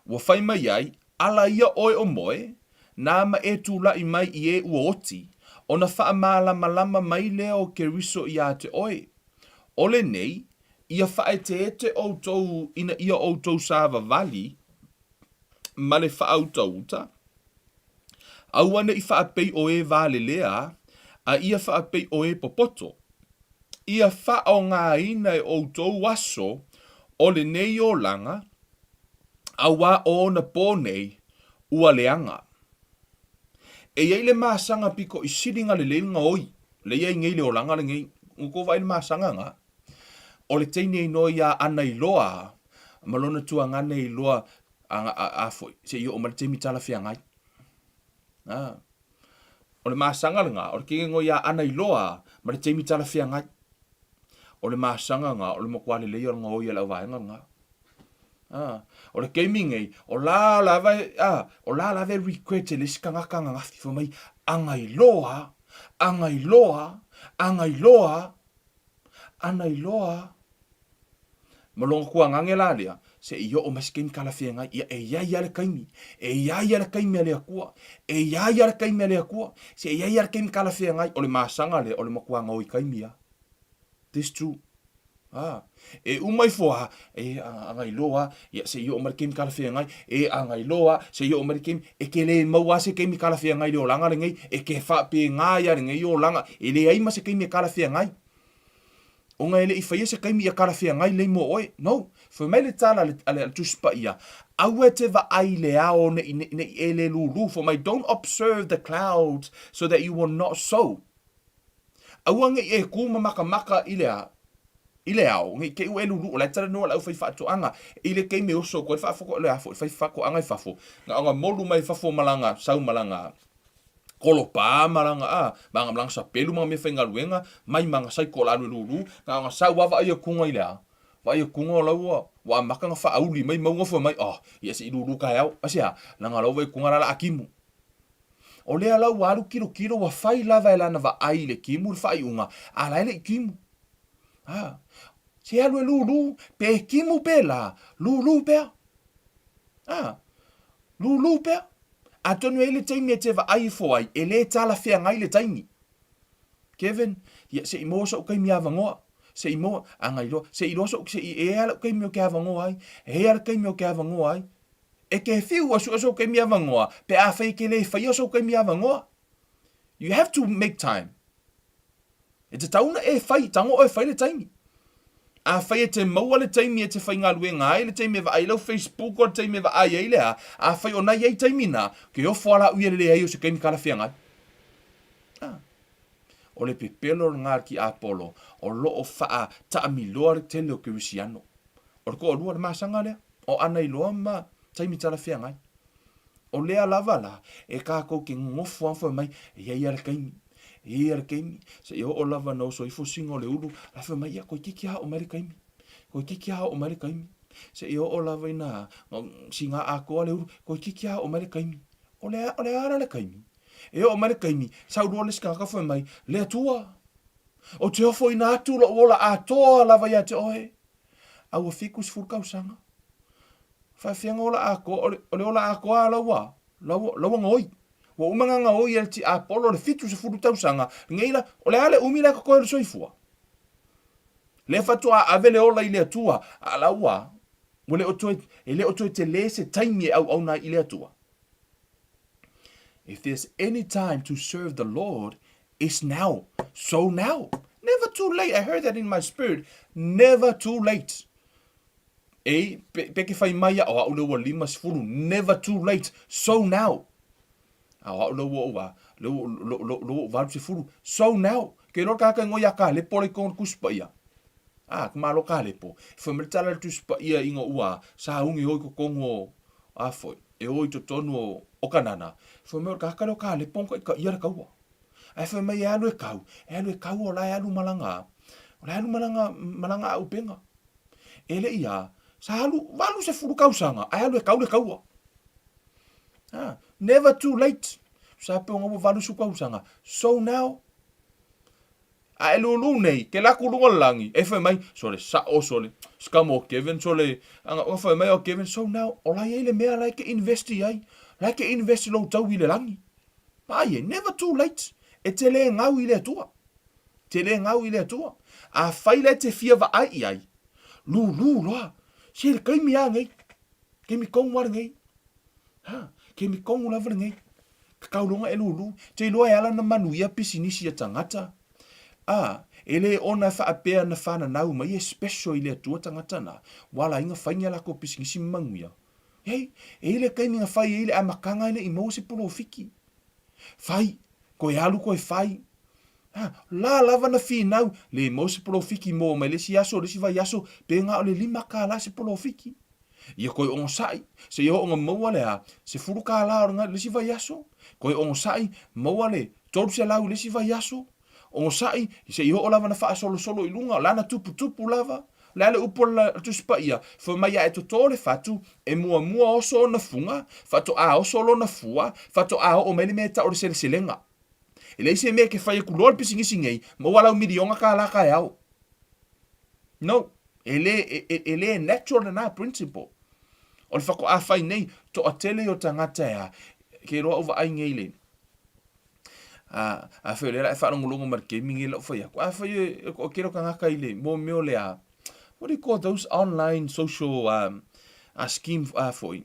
ua fai mai ai, Ala ia ʻoe o moe, nā ma e tulaʻi mai i e ua oti, ona faamālamalama mai lea o Keriso iā te ʻoe. ʻO lenei, ia faaeteete ʻoutou ina ia ʻoutou sāwawali ma le faautauta, auaneʻi faapei ʻo e valelea, a ia faapei ʻo e popoto. Ia faaaogaina e ʻoutou aso o lenei olaga, auā o ona pō nei, ua leaga. E i ai le masaga piko i sili nga lelei le gaoi, le i ai nei le olaga lenei. Ua tou vaai i le masaga nga? O le teine inoa ia ana iloa ma lona tuagane iloa a, a, a foi, se i oo mai le taimi talafeagai. A. O le masaga lena, o le kegego ia ana iloa ma le taimi talafeagai. O le masaga lena, o le matua lelei o le gaoi a le auvaega lena. A. O le taimi nei, o la lava e, a, o la lava e regret e le isi tagata ananafi, fai mai, ana iloa, ana iloa, ana iloa, ana iloa. Ma lona tuagane la lea, se i oo mai se taimi talafeagai, ia e i ai lava le taimi, e i ai lava le taimi a le Atua, e i ai lava le taimi a le Atua, se i ai lava le taimi talafeagai, o le masaga lea, o le matua gaoi taimi lava. This true. Ah, e uma ifo lava, e agai loa, ia se i oo mai le taimi talafeagai, e agai loa, se i oo mai le taimi, e te le maua lava se taimi talafeagai i le olaga lenei, e te faapena ai lava lenei olaga, e leai ma se taimi e talafeagai. Ona e le i faia se taimi ia talafeagai lelei mo oe. No. Fai mai le tala a le, a le Tusi Paia, Aua e te vaai i le ao ne i, ne i e le lūlū. Fai mai, Don't observe the clouds so that you will not sow. Aua ne i e kū ma makamaka i le a, i le ao, ne i te i ua e lūlū. O la e talanoa le aufaifaatoaga i le taimi e oso atu ai le faafofoga, le a foi, le faifaatoaga i fafo, na ona molu mai fafo ma lana sau ma lana kolopā ma lana, a, ma ana malanga sapelu ma ana mea faigaluega, mai ma ana saiko o le alu e lūlū, na ona sau lava vaai atuga i le a? Vaai atuga o la ua, ua amata ona faauli mai mauga fai mai, oh, ia se i lūlū taeao. Aisea? Leaga o la ua vaai atuga la o le a timu. O lea la ua alu kilokilo, ua fai lava e lana vaai i le timu le faaiuga, a la e le i timu. A, se alu e lūlū, pe timu pe lā, lūlū pea. A, lūlū pea. Atonu e i ai le taimi e te vaai ifo ai, e le talafeagai le taimi. Kevin, ia, se i maua soʻu taimi avanoa. Se i maua, a ngai loa, se i loa soʻu, se i e ala taimi o ke avanoa ai, e ala taimi o ke avanoa ai. E ke whiu a sua sou taimi avanoa, pe a whai ke le whaia sou taimi avanoa. You have to make time. E te tauna e whai, tango oe whai le taimi. A whai e te maua le taimi e te whaingaluenga ai, le taimi e vaai lau Facebook o le taimi e vaai ai le a, a whai o nai ai taimi na, ke ofo ala ui e le ai o se kaimi kalawhiangai. Ah. O le pepelo o ngā ki Apollo, o loo whaa taamiloa le tele o Kerisiano. O le toalua le masaga lea, o ana iloa ma taimi talafeagai. O lea lava la, e kākou ke nonofo a fai mai, e iai a le taimi, e iai a le taimi, se i oo lava na oso ifo singa o le ulu, la fai mai, ia toeitiiti a oo mai le taimi, toeitiiti a oo mai le taimi, se i oo lava ina singa atoa le ulu, toeitiiti a oo mai le taimi. O le, o le a la le taimi? E oo mai le taimi, sau loa le isi tagata fai mai, Le Atua, ou te ofoina atu lou ola atoa lava ia te oe. A ua 70 tausaga. Faafeaga ola atoa, o le, o le ola atoa la ua, la ua, la ua gaoi. Ua uma na gaoi e le tiapolo le 70 tausaga, nei la, o le a le umi la e totoe o le soifua? Lea faatoa ave le ola i le Atua, a la ua, ua le o toe, e le o toe tele se taimi e auauna ai i le Atua. If there's any time to serve the Lord, it's now. So now. Never too late. I heard that in my spirit. Never too late. Ei, pe, pe ke whai mai a o au le ua 50, never too late, so now. A o au le ua ua, le ua, lo, lo, lo ua 80, so now. Ke loa kākai ngoi a ka lepo le kong kuspa ia. A, ka malo ka lepo. Whai mai tala le tuspa ia inga ua, sa ungi hoi ko kongo a foi. E o i totonu o, o Kanana. Whai mai o kākai o ka lepo ka ia le kaua. Ae whai mai e alu e kau, e alu e kau o la e alu malanga. O la e alu malanga, malanga a upenga. E le i a, sa alu 80 kausaga, ae alu e kau le kaua. Ha, never too late. Sa pe onga ua 80 kausaga. So now, a e lulu nei, ke laku lunga le langi, e fai mai, sole sao, sole, scam o Kevin, sole, anga, anga fai mai o Kevin, so now, o lai ai le mea lai ke investi ai, lai ke investi lou tau i le langi. Ai e, never too late, e te le ngau i le Atua. Te le ngau i le Atua. A fai le te fia vaai i ai, lulu loa, se le kaimi a ngei, keimi kongu a le ngei. Ha, keimi kongu lava le ngei. Ka kau longa e lulu, te iloa e ala na manuia pisinisi a tangata. A, e le ona e whaapea na whananau mai e special i le Atua tangata na, wala inga whainga lako pisinisi manuia. Hei, e i le kaimi nga whai e i le amakanga e le i maua se polofiki. Whai, koe alu koe whai. Ha, la lava na whinau, le maua se polofiki mō mai le si aso, le si vai aso, pe ngā o le lima kā la se polofiki. Ia koe ongo sai, se ia ongo maua le a, se furu kā la o le si vai aso. Koe ongo sai, maua le 300 le si vai aso. Onosai, se i oo lava na faasolosolo i luga, o lana tuputupu lava. O le a le upu o le Tusi Paia, Fai mai a e totō le fatu, e muamua oso ona fuga, faatoa oso lona fua, faatoa oo mai le mea e tau o le seleselega. E leai se mea e ke fai aku loa le pisinisi nei, maua lau miliona kālā taeao. No, e le, e, e, e le natural lena principle. O le faatoa fai nei, toatele i o tagata e a, ke iloa au vaai nei le, A, afai o lea la e faalogologo mai le taimi lenei lau fai atu, afai e, e toatele o tagata i le mo mea o le a, what do you call those online social um, uh, scheme uh, foi,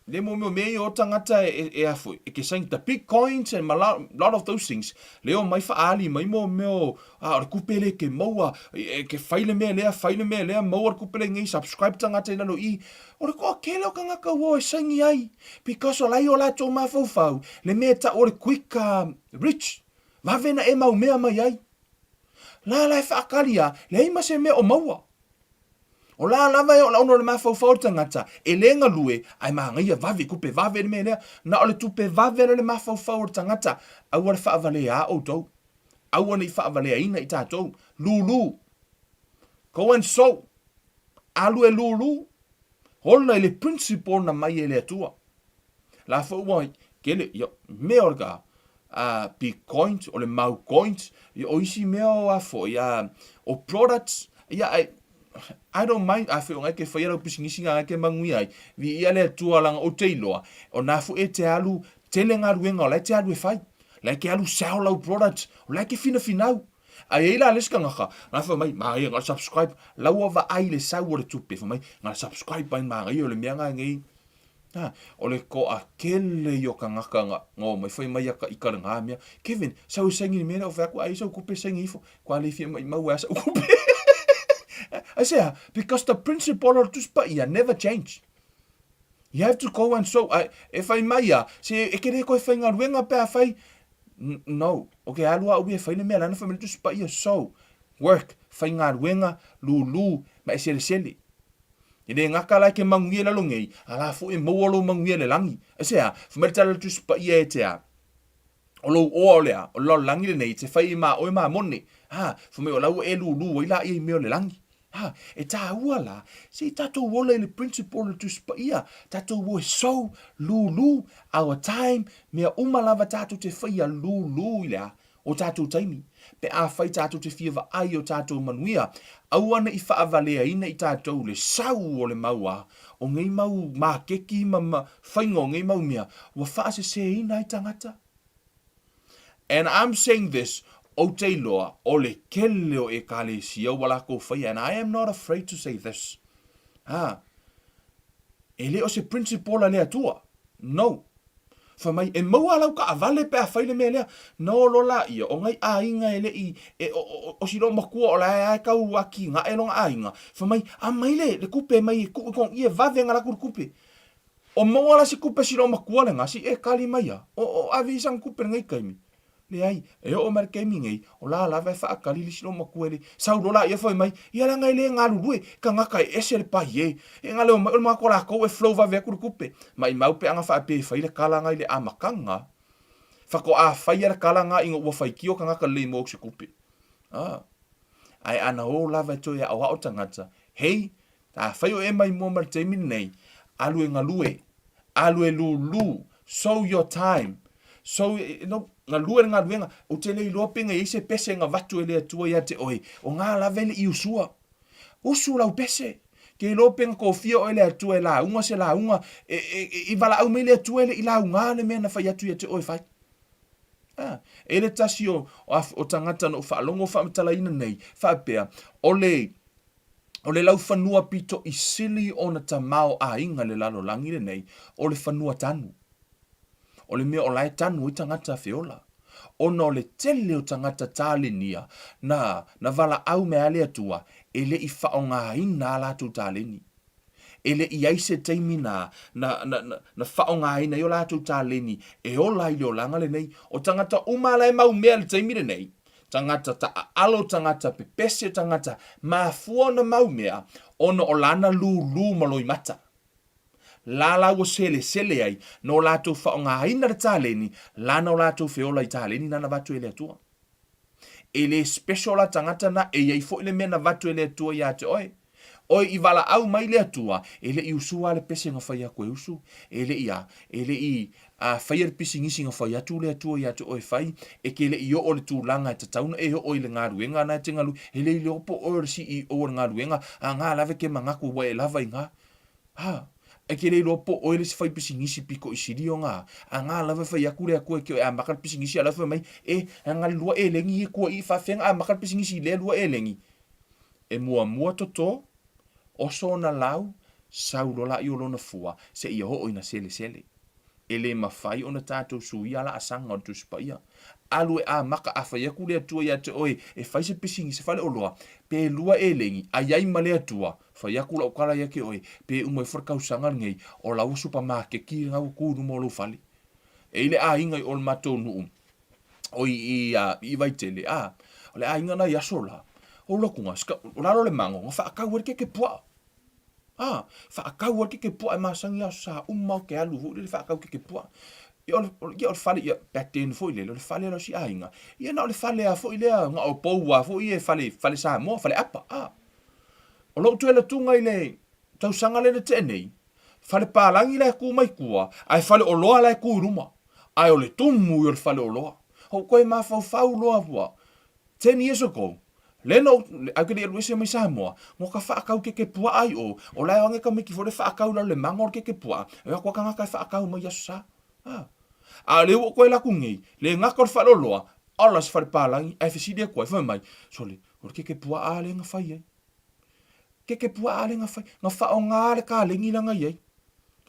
le mo mea o mea ia o tagata e, e, e a foi, e ke saini the bitcoins and a lot, lot of those things, le o mai faaali mai mo mea o, a, o le kupe le ke maua, e, e, ke fai le mea lea, fai le mea lea, maua le kupe lenei, subscribe tagata i lalo i, O le toatele o tagata ua o e saini ai, because o la i o latou mafaufau, le mea e tau o le quick rich, vave na e mau mea mai ai. La la e faakali a, leai ma se mea o maua. O la lava e ola ona o le mafaufau o le tagata, e le galue, ae manaia vave, tupe vave le mea lea. Na o le tupe vave le mafaufau o le tagata, aua le faavalea outou. Aua ne i faavaleaina i tatou. Lulu. Go and sow. Alu e lulu, ola i le principle na mai e le Atua. La foi ua kele, ia, mea o le ka, a bitcoins, o le mau coins, ia, o isi mea o a foi, a, o products, ia, I, I don't mind, a foi o ngai ke whai lau pisinisi ngā ngai ke mangui ai, vi ia le Atua langa o te iloa, o nā fo e te alu, tele ngā ruenga, o lai te alu e whai, lai ke alu sell lau products, o lai ke whina whina A i ai la le isi tagata, na fai mai, manaia na o le subscribe, la ua vaai i le sau o le tupe, fai mai, na o le subscribe mai manaia o le mea na nei. Ha, o le toatele ia o tagata na, na omai fai mai ia ka ika lena mea. Kevin, sau e saini i le mea lea, ou fai atu, ai sau tupe saini ifo, kua le fia maimau ai sau tupe. Aisea? Because the principle o le Tusi Paia never change. You have to go and show, ai, e fai mai a, se e ke le koe faigaluega pe a fai, no, ok, alu au e fai le mea lana fai mai le Tusi Paia, so, work, faigaluega, lulu, ma e selesele. E le gata la e ke manuia i lalo nei, a la foi e maua lou manuia i le lagi. Aisea? Fai mai le tala a le Tusi Paia e te a, o lou oa o le a, o le lalolagi lenei, e te fai i ma oe ma mone. Ha, fai mai o la ua e lulu ai laia i mea o le lagi. Ha, e tāua la, se i tātou ola i le principle o le Tusi Paia, tātou o e sow, lulu, our time, mea uma lava tātou te whaia lulu i le a. O tatou taimi, pe afai tatou te fia vaai i o tatou manuia, aua ne i faavaleaina i tatou le sau o le mau a o nei mau makeki ma ma faiga o nei mau mea ua faaseseina ai tagata. And I'm saying this, ou te iloa o le kele o Ekalesia ua lakou faia, and I am not afraid to say this, ha, e le o se principle a le Atua. No. Fai mai, e maua lau kaavale pe a fai le mea lea. Na olo laia, o ngai aiga e le'i, e, o, o, o si loomatua o lae ae kau atinae lona aiga. Fai mai, amai le, le kupe mai e kuu i kona ie vave na laku le kupe. O maua la si kupe si loomatua lena, si e kali mai a, o, o ave i sana kupe lenei taimi. Leai, e oo mai le taimi nei, o la lava e faakali le isi loomatua e le sau loa laia fai mai, ia leaga e le galulue, tagata e ese le pai e. E na leo mai o le manatu o latou e flow vave atu le tupe. Maimau pe ana faapea e fai le kala na i le amataga. Faatoa faia le kala na ina ua faitio tagata lelei mo se tupe. Ah. Ae ana o lava e toe aoao tagata, hei, Afai o e mai mua ma le taimi lenei, alu e galue, alu e lūlū, sow your time, sow, you know, galue le galuega. Ou te le iloa pe na i ai se pese na avatu e le Atua ia te oe, o ngā lava e le i usua. Usu lau pese. Ke iloa pe na kofia oe e le Atua e lauga se lauga, e, e, e, i valaau mai le Atua e le i lauga le mea na fai atu ia te oe e fai. Ah, e le tasi o, o, o tagata na ou faalogo faamatalaina nei, faapea, o le, O le laufanua pito i sili ona tamaoaiga le lalolagi lenei, o le fanua tanu. O le mea o la e tanu ai tagata feola. Ona o le tele o tagata talenia na, na valaau mai a le Atua, e le i faaaogaina a latou taleni. E le i ai se taimi na, na, na, na, na faaaogaina ai o latou taleni e ola ai le olaga lenei. O tagata uma la e mau mea i le taimi lenei, tagata taaalo, tagata pepese, tagata mafua ona mau mea, ona o lana lūlū ma loimata. La la ua selesele ai, na o latou faaaogaina le taleni, lana o latou feola i taleni na na avatu e le Atua. E le special la tagata na, e i ai foi le mea na avatu e le Atua ia te oe. Oe i valaau mai le Atua, e le i usua le pese na fai atu e usu, e le i a, e le i a faia le pisinisi na fai atu le Atua ia te oe e fai, e ke le i oo le tulaga e tatau na e oo i le galuega na e te galu, e le i iloa po oe o le CEO o le galuega, a nga lava e ke manatu ua e lava i nga. Ha, e ke le iloa po oe le isi fai pisinisi piko i sili o nga, a nga lava e fai atu le Atua e ke oe amaka le pisinisi a la fai mai, e, a nga le lua elegi i e kua i faafeaga amaka le pisinisi i lea lua elegi. E muamua toto, oso ona lau, sau loa laia o lona fua, seia oo ina selesele. E le mafai ona tatou suia laasaga o le Tusi Paia. Alu e amaka a fai atu le Atua ia te oe e fai se pisinisi faleoloa, pe lua elegi, a i ai ma le Atua, fai atu lau tala ia te oe, pe uma ifo le tausaga lenei, o la ua supamakeki lena ua tu i luma o lou fale. E i le aiga i o le matou nuu, o i, i, a, i Vaitele, a, o le aiga na i aso la, o lokunga, ska, o lalo le mango, nga whaakau e le keke puaa. A, whaakau e le keke puaa e masangi aso sa uma o ke alu hui le whaakau keke puaa. Ia o le, ia o le fale, ia, back then foi lele, o le fale la o si aiga. Ia na o le fale a foi lea, nga o pou a foi e fale, fale Samoa, fale apa, a. O lou toe latuga i le tausaga lele tea nei, fale palagi la e ku mai tua, ae fale oloa la e ku i luma. Ae o le tumu ia o le faleoloa. Ou koe mafaufau loa ua ten years ago, le na ou, au ke le i alu ese mai Samoa, mo ka whaakau keke puaa ai o, o lae o ange ka miki fo le whaakau lalo le manga o le keke puaa, e ako a kangaka e whaakau mai aso sa. Ah. A le ua koe laku nei, le ngaka o le faleoloa, ala se fale palangi, ae fesili aku ai, fai mai, sole, o le keke puaa le nga fai ai. Keke puaa le nga fai, nga whaonga le kalegi la nga iai.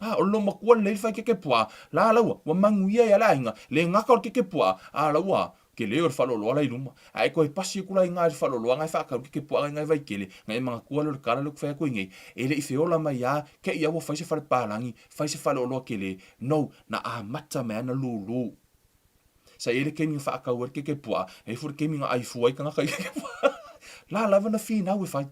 A, o le loomatua lelei le fai keke puaa, la laua, ua manuia ai a le aiga, le gata o le keke puaa, a laua, kele o le faaloloa la i luma. Ae toe pasi aku la i ga i le faaloloa ga e faatau le keke puaa ga i ga i Vaitele, ga e manatua lea o le tala lea ou te fai atu ai nei, e le i feola mai a, te i a ua fai se fale palagi, fai se faleoloa kele, no, na amata mai a na lūlū. Sa i ai le taimi na faatau ai le keke puaa, e i ai foi le taimi na ai fua ai tagata i keke puaa. La lava na finau e fai.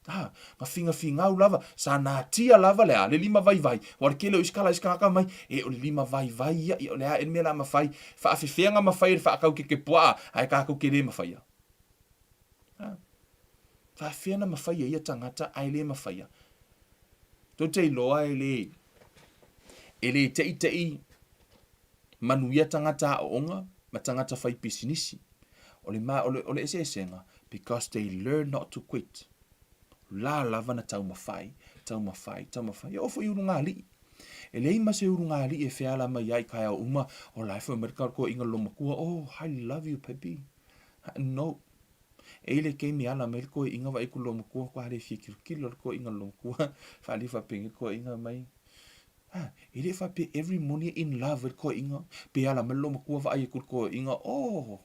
A, na finafingau lava, sa natia lava le a, le lima vaivai. Ua le tele o isi kala isi kanaka mai, e o le lima vaivai ia, ia o le a e le mea la mafai. Faafefeaga mafai e le faatau keke puaa, ae tatou te le mafaia. A, faafefea na mafai e ia tagata ae le mafaia. Tou te iloa e le, e le teitei manuia tagata aooga ma tagata fai pisinisi. O le, ma, o le, o le eseesega, because they learn not to quit. La lava na taumafai, taumafai, taumafai. E oo foi i ulugalii. E leai ma se ulugalii e feala mai ai i taeao uma, o la e fai mai le toeaina loomatua, oh, I love you baby. No. E i le taimi e ala mai le toeaina vaai atu le loomatua, matua le fia tilotilo le toeaina loomatua, faaalia faapenei le toeaina mai. Ha, e le faapea every morning e in love ai le toeaina, pe ala mai le loomatua vaai atu le toeaina, oh,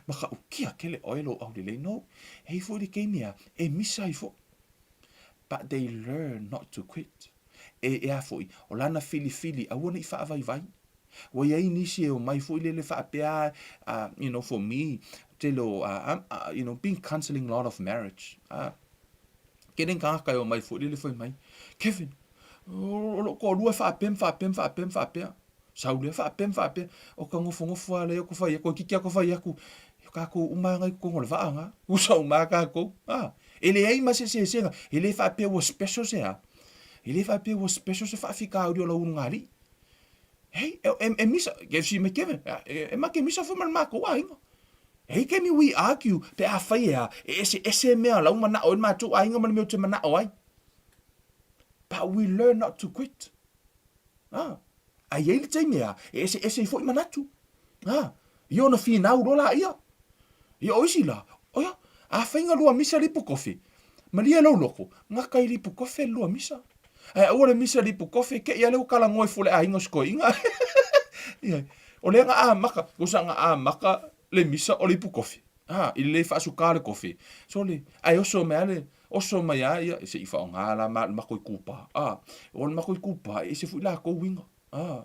matautia tele oe lou aulelei. No. E i ai foi le taimi a, e misa ai foi. But they learn not to quit. E, e a foi, o lana filifili, aua ne i faavaivai. Ua i ai nisi e omai foi lele faapea, uh, you know, for me, tele o, uh, uh, you know, been counseling lot of marriage. Kele ni tagata e omai foi lele fai mai, Kevin, o lou toalua e faapea ma faapea ma faapea ma faapea. Sau lea faapea ma faapea. O ka nofonofo lava lea o ka fai atu, toeitiiti lava ka fai atu, o tatou uma lava na i totonu o le vaa na. Usa uma lava tatou. A, e leai ma se eseesega, e le faapea ua special se a. E le faapea ua special se faafitauli o lau ulugalii. Hei, e, e, e misa, ke si me Kevin, e, e make misa foi ma le matou aiga. Hei kemi we argue, pe afai e a, e eseese mea lau manao ai le matou aiga ma le mea ou te manao ai. But we learn not to quit. Ah, a i ai le taimi a, e eseese ai foi manatu. Ah, ia ona finau loa laia. Ia o isi la, oia, afai nga lua misa lipu kofi, malie lou loko, gata i lipu kofe le lua misa. Ae aua le misa lipu kofe, ke i a lea ua talanoa ifo le aiga o si toeaina. Ia, o lea na amata, tusa na amata le misa o le ipu kofe. Ha, i le le faasukā le kofe. Sole, ae oso mai a le, oso mai a ia, se i faaaoga la ma le matou itupa. A, o le matou itupa, e ese foi latou uiga. A,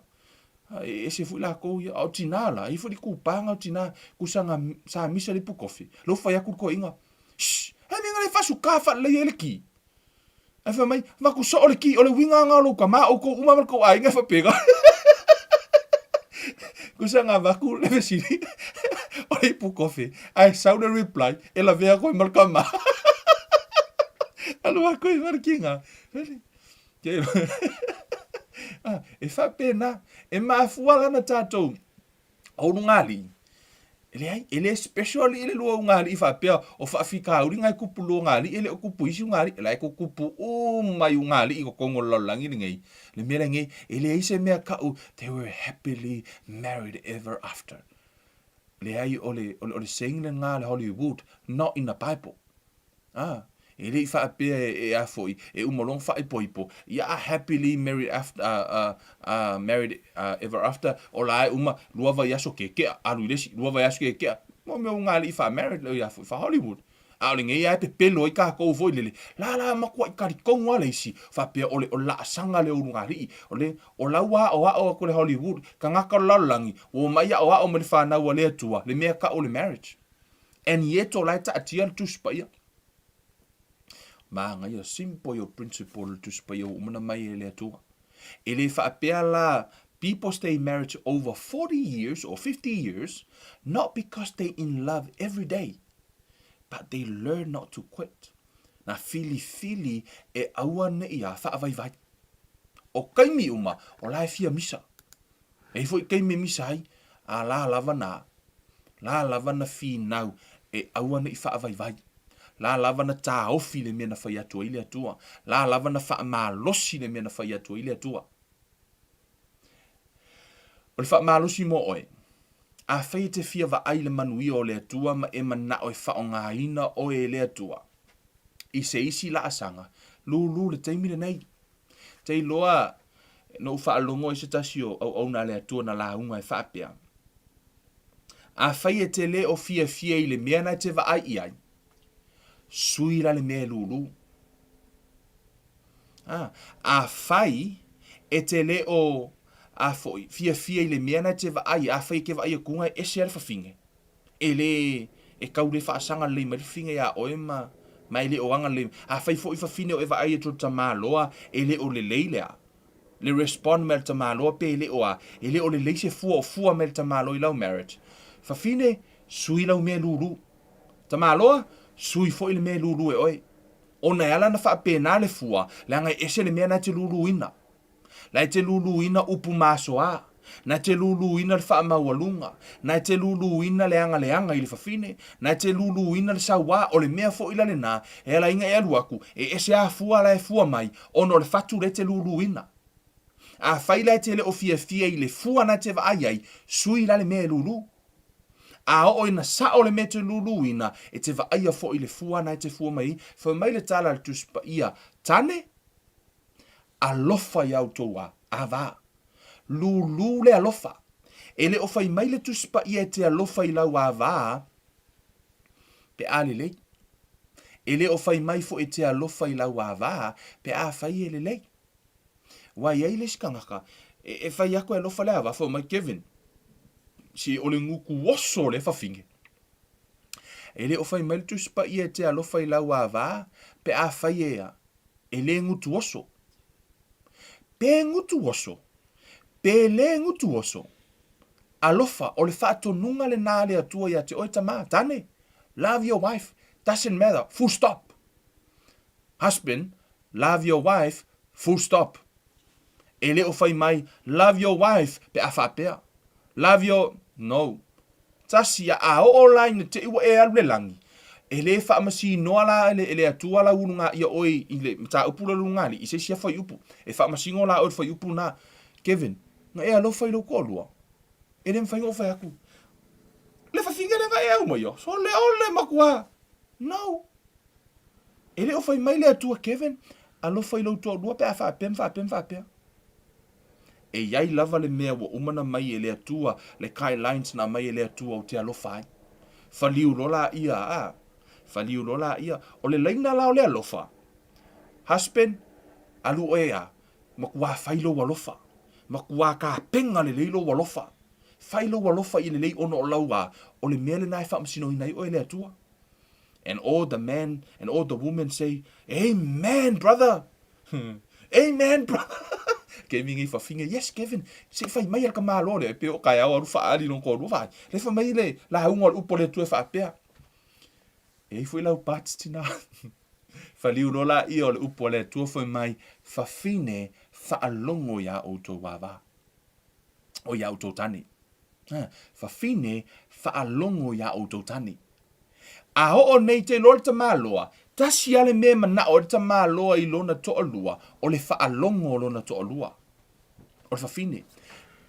e ese foi latou ia. A o tinā la, e i ai foi le itupa na o tinā, tusa na, sa misa le ipu kofe. Lea ua fai atu le toeaina, Shh, he mea na le faasukā faalelei ai le ki. Ae fai mai, avatu soo le ki, o le uiga lena o lou tama, outou uma ma le tou aiga e faapena. Tusa na avatu le fesili, o le ipu kofe, ae sau le reply, e lavea koe ma le tama. Alu atu ai ma le kiga. E faapena, e mafua la ona tatou O ulugalii, e leai, e le special alii le lua ulugalii faapea o faafitauli na e tupu lua ulugalii e le o tupu isi ulugalii. O la e tutupu uma i ulugalii i totonu o le lalolagi lenei. Le mea lenei, e leai se mea kau, they were happily married ever after. Leai, o le, o le, o le saying lena a le Hollywood, not in the Bible. Ā, e le i faapea e a foi, e uma loa ona faaipoipo, ia a happily married after, a, a, married ever after, o la e uma, lua vaiaso kekea, alu i le isi, lua vaiaso kekea, mo mea o ngā alii faa-married, ia foi faa-Hollywood. A o lenei lava e pepelo ai kākou foi lele, la la matuai talitonu lava le isi, faapea o le, o le laasaga lea o ulugalii, o le, o la ua aoao atu le Hollywood, tagata o le lalolagi, ua omai aoao mai le fanau a le Atua, le mea tau o le marriage. And yet o la e taatia le Tusi Paia. Manaia, simple your principle le Tusi Paia ua uma ona mai e le Atua. E le faapea la people stay in marriage over 40 years or 50 years not because they in love every day but they learn not to quit. Na filifili e aua ne i a faavaivai. O taimi uma, o la e fia misa. E i ai foi taimi e misa ai, a la lava na, la lava na finau e aua ne i faavaivai. La lava na taofi le mea na fai atu ai le Atua. La lava na faamalosi le mea na fai atu ai le Atua. O le faamalosi mo oe, afai e te fia vaai i le manuia o le Atua ma e manao e faaaogaina oe e le Atua i se isi laasaga, lūlū le taimi lenei. Te iloa na ou faalogo ai se tasi o auauna a le Atua na lauga e faapea, Afai e te le o fiafia i le mea na e te vaai i ai, sui la le mea e lūlū. A, afai e te le o a foi, fiafia i le mea na e te vaai, afai e ke vaai atu e ese a le fafine, E le, e tau le faasaga lelei mai le fafine iā oe ma, ma e le o aga lelei. Afai foi fafine o e vaai atu i le tamaloa, e le o lelei le a? Le respond mai a le tamaloa pe e le o a? E le o lelei se fua o fua mai le tamaloa i lau marriage. Fafine, sui lau mea lulu. Tamaloa, sui foi le mea lulu e oe. Ona e ala ona faapena le fua, leaga e ese le mea na e te luluina. La e te luluina upu masoa. Na e te luluina le faamaualuga, na e te luluina le agaleaga i le fafine, na e te luluina le sauā, o le mea foi la lena e ala ai na e alu atu, e ese a fua la e fua mai, ona o le fatu lea e te luluina. Afai la e te le o fiafia i le fua na e te vaai ai, sui la le mea e lulu. A oo ina sao le mea e te luluina, e te vaaia foi le fua na e te fua mai ai. Fai mai le tala a le Tusi Paia, Tane, alofa iā outou a, ava. Lulu le alofa. E le o fai mai le Tusi Paia e te alofa i lau ava pe a lelei. E le o fai mai foi e te alofa i lau ava pe a fai e lelei. Ua i ai le isi tagata e fai atu e alofa le ava, fai mai Kevin, se o le gutu oso o lea fafine. E le o fai mai le Tusi Paia e te alofa i lau ava pe a fai e a, e le gutu oso. Pe gutu oso, pe le gutu oso, alofa, o le faatonuga lena a le Atua ia te oe tama, tane, love your wife, doesn't matter, full stop. Husband, love your wife, full stop. E le o fai mai, love your wife, pe a faapea. Love your, no. Tasi ia, a oo la ina te i ua e alu le lagi, e le faamasinoa la e le, e le Atua lau ulugaia oe i le mataupu lea o le ulugalii i se isi a fuaiupu. E faamasino la oe i le fuaiupu lena. Kevin, na e alofa i lou toalua. E le mafai ona ou fai atu, Le fafine lea na e aumaia, sole ole matua. No. E le o fai mai le Atua Kevin, alofa i lou toalua pe a faapea ma faapea ma faapea. E i ai lava le mea ua uma na mai e le Atua, le guidelines na aumai e le Atua ou te alofa ai. Faliu loa laia, a. Faliu loa laia. O le laina la o le alofa, husband, alu oe a, matua fai lou alofa. Matua tapena lelei lou alofa. Fai lou alofa ia lelei ona o lau a, o le mea lena e faamasinoina ai oe e le Atua. And all the men and all the women say, Amen, brother! Amen, brother! Ke emi nei fafine, yes, Kevin, se i fai mai a le tamaloa lea, e pei o taeao alu faaali lona toalua vaai. Le fai mai le lauga o le upu a le Atua e faapea. E i ai foi lau parts tina. Faliu loa laia o le upu a le Atua fai mai, fafine faalogo iā outou ava. O iā outou tane. Ha, fafine faalogo iā outou tane. A oo nei te iloa le tamaloa, tasi lava le mea e manao ai le tamaloa i lona toalua, o le faalogo o lona toalua. O le fafine.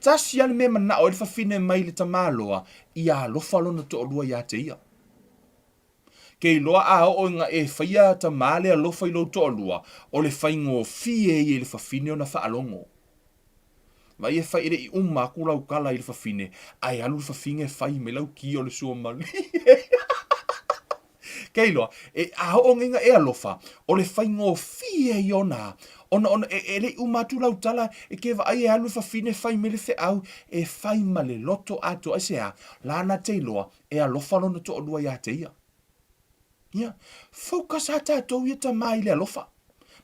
Tasi lava le mea e manao ai le fafine mai le tamaloa, ia alofa lona toalua ia te ia. Ke iloa a oo ina e faia tama le alofa i lou toalua, o le faigofie ia i le fafine ona faalogo. Vaai e fai e le i uma atu lau tala i le fafine, ae alu le fafine e fai mai lau ki o le suamalie. Ke iloa, e a oo nei ina e alofa, o le faigofie ia ona, ona, ona e, e le i uma atu lau tala, e ke vaai e alu le fafine fai mai le feau, e fai ma le loto atoa. Aisea? Lana te iloa, e alofa lona toalua ia te ia. Ia, focus a tatou ia tama i le alofa.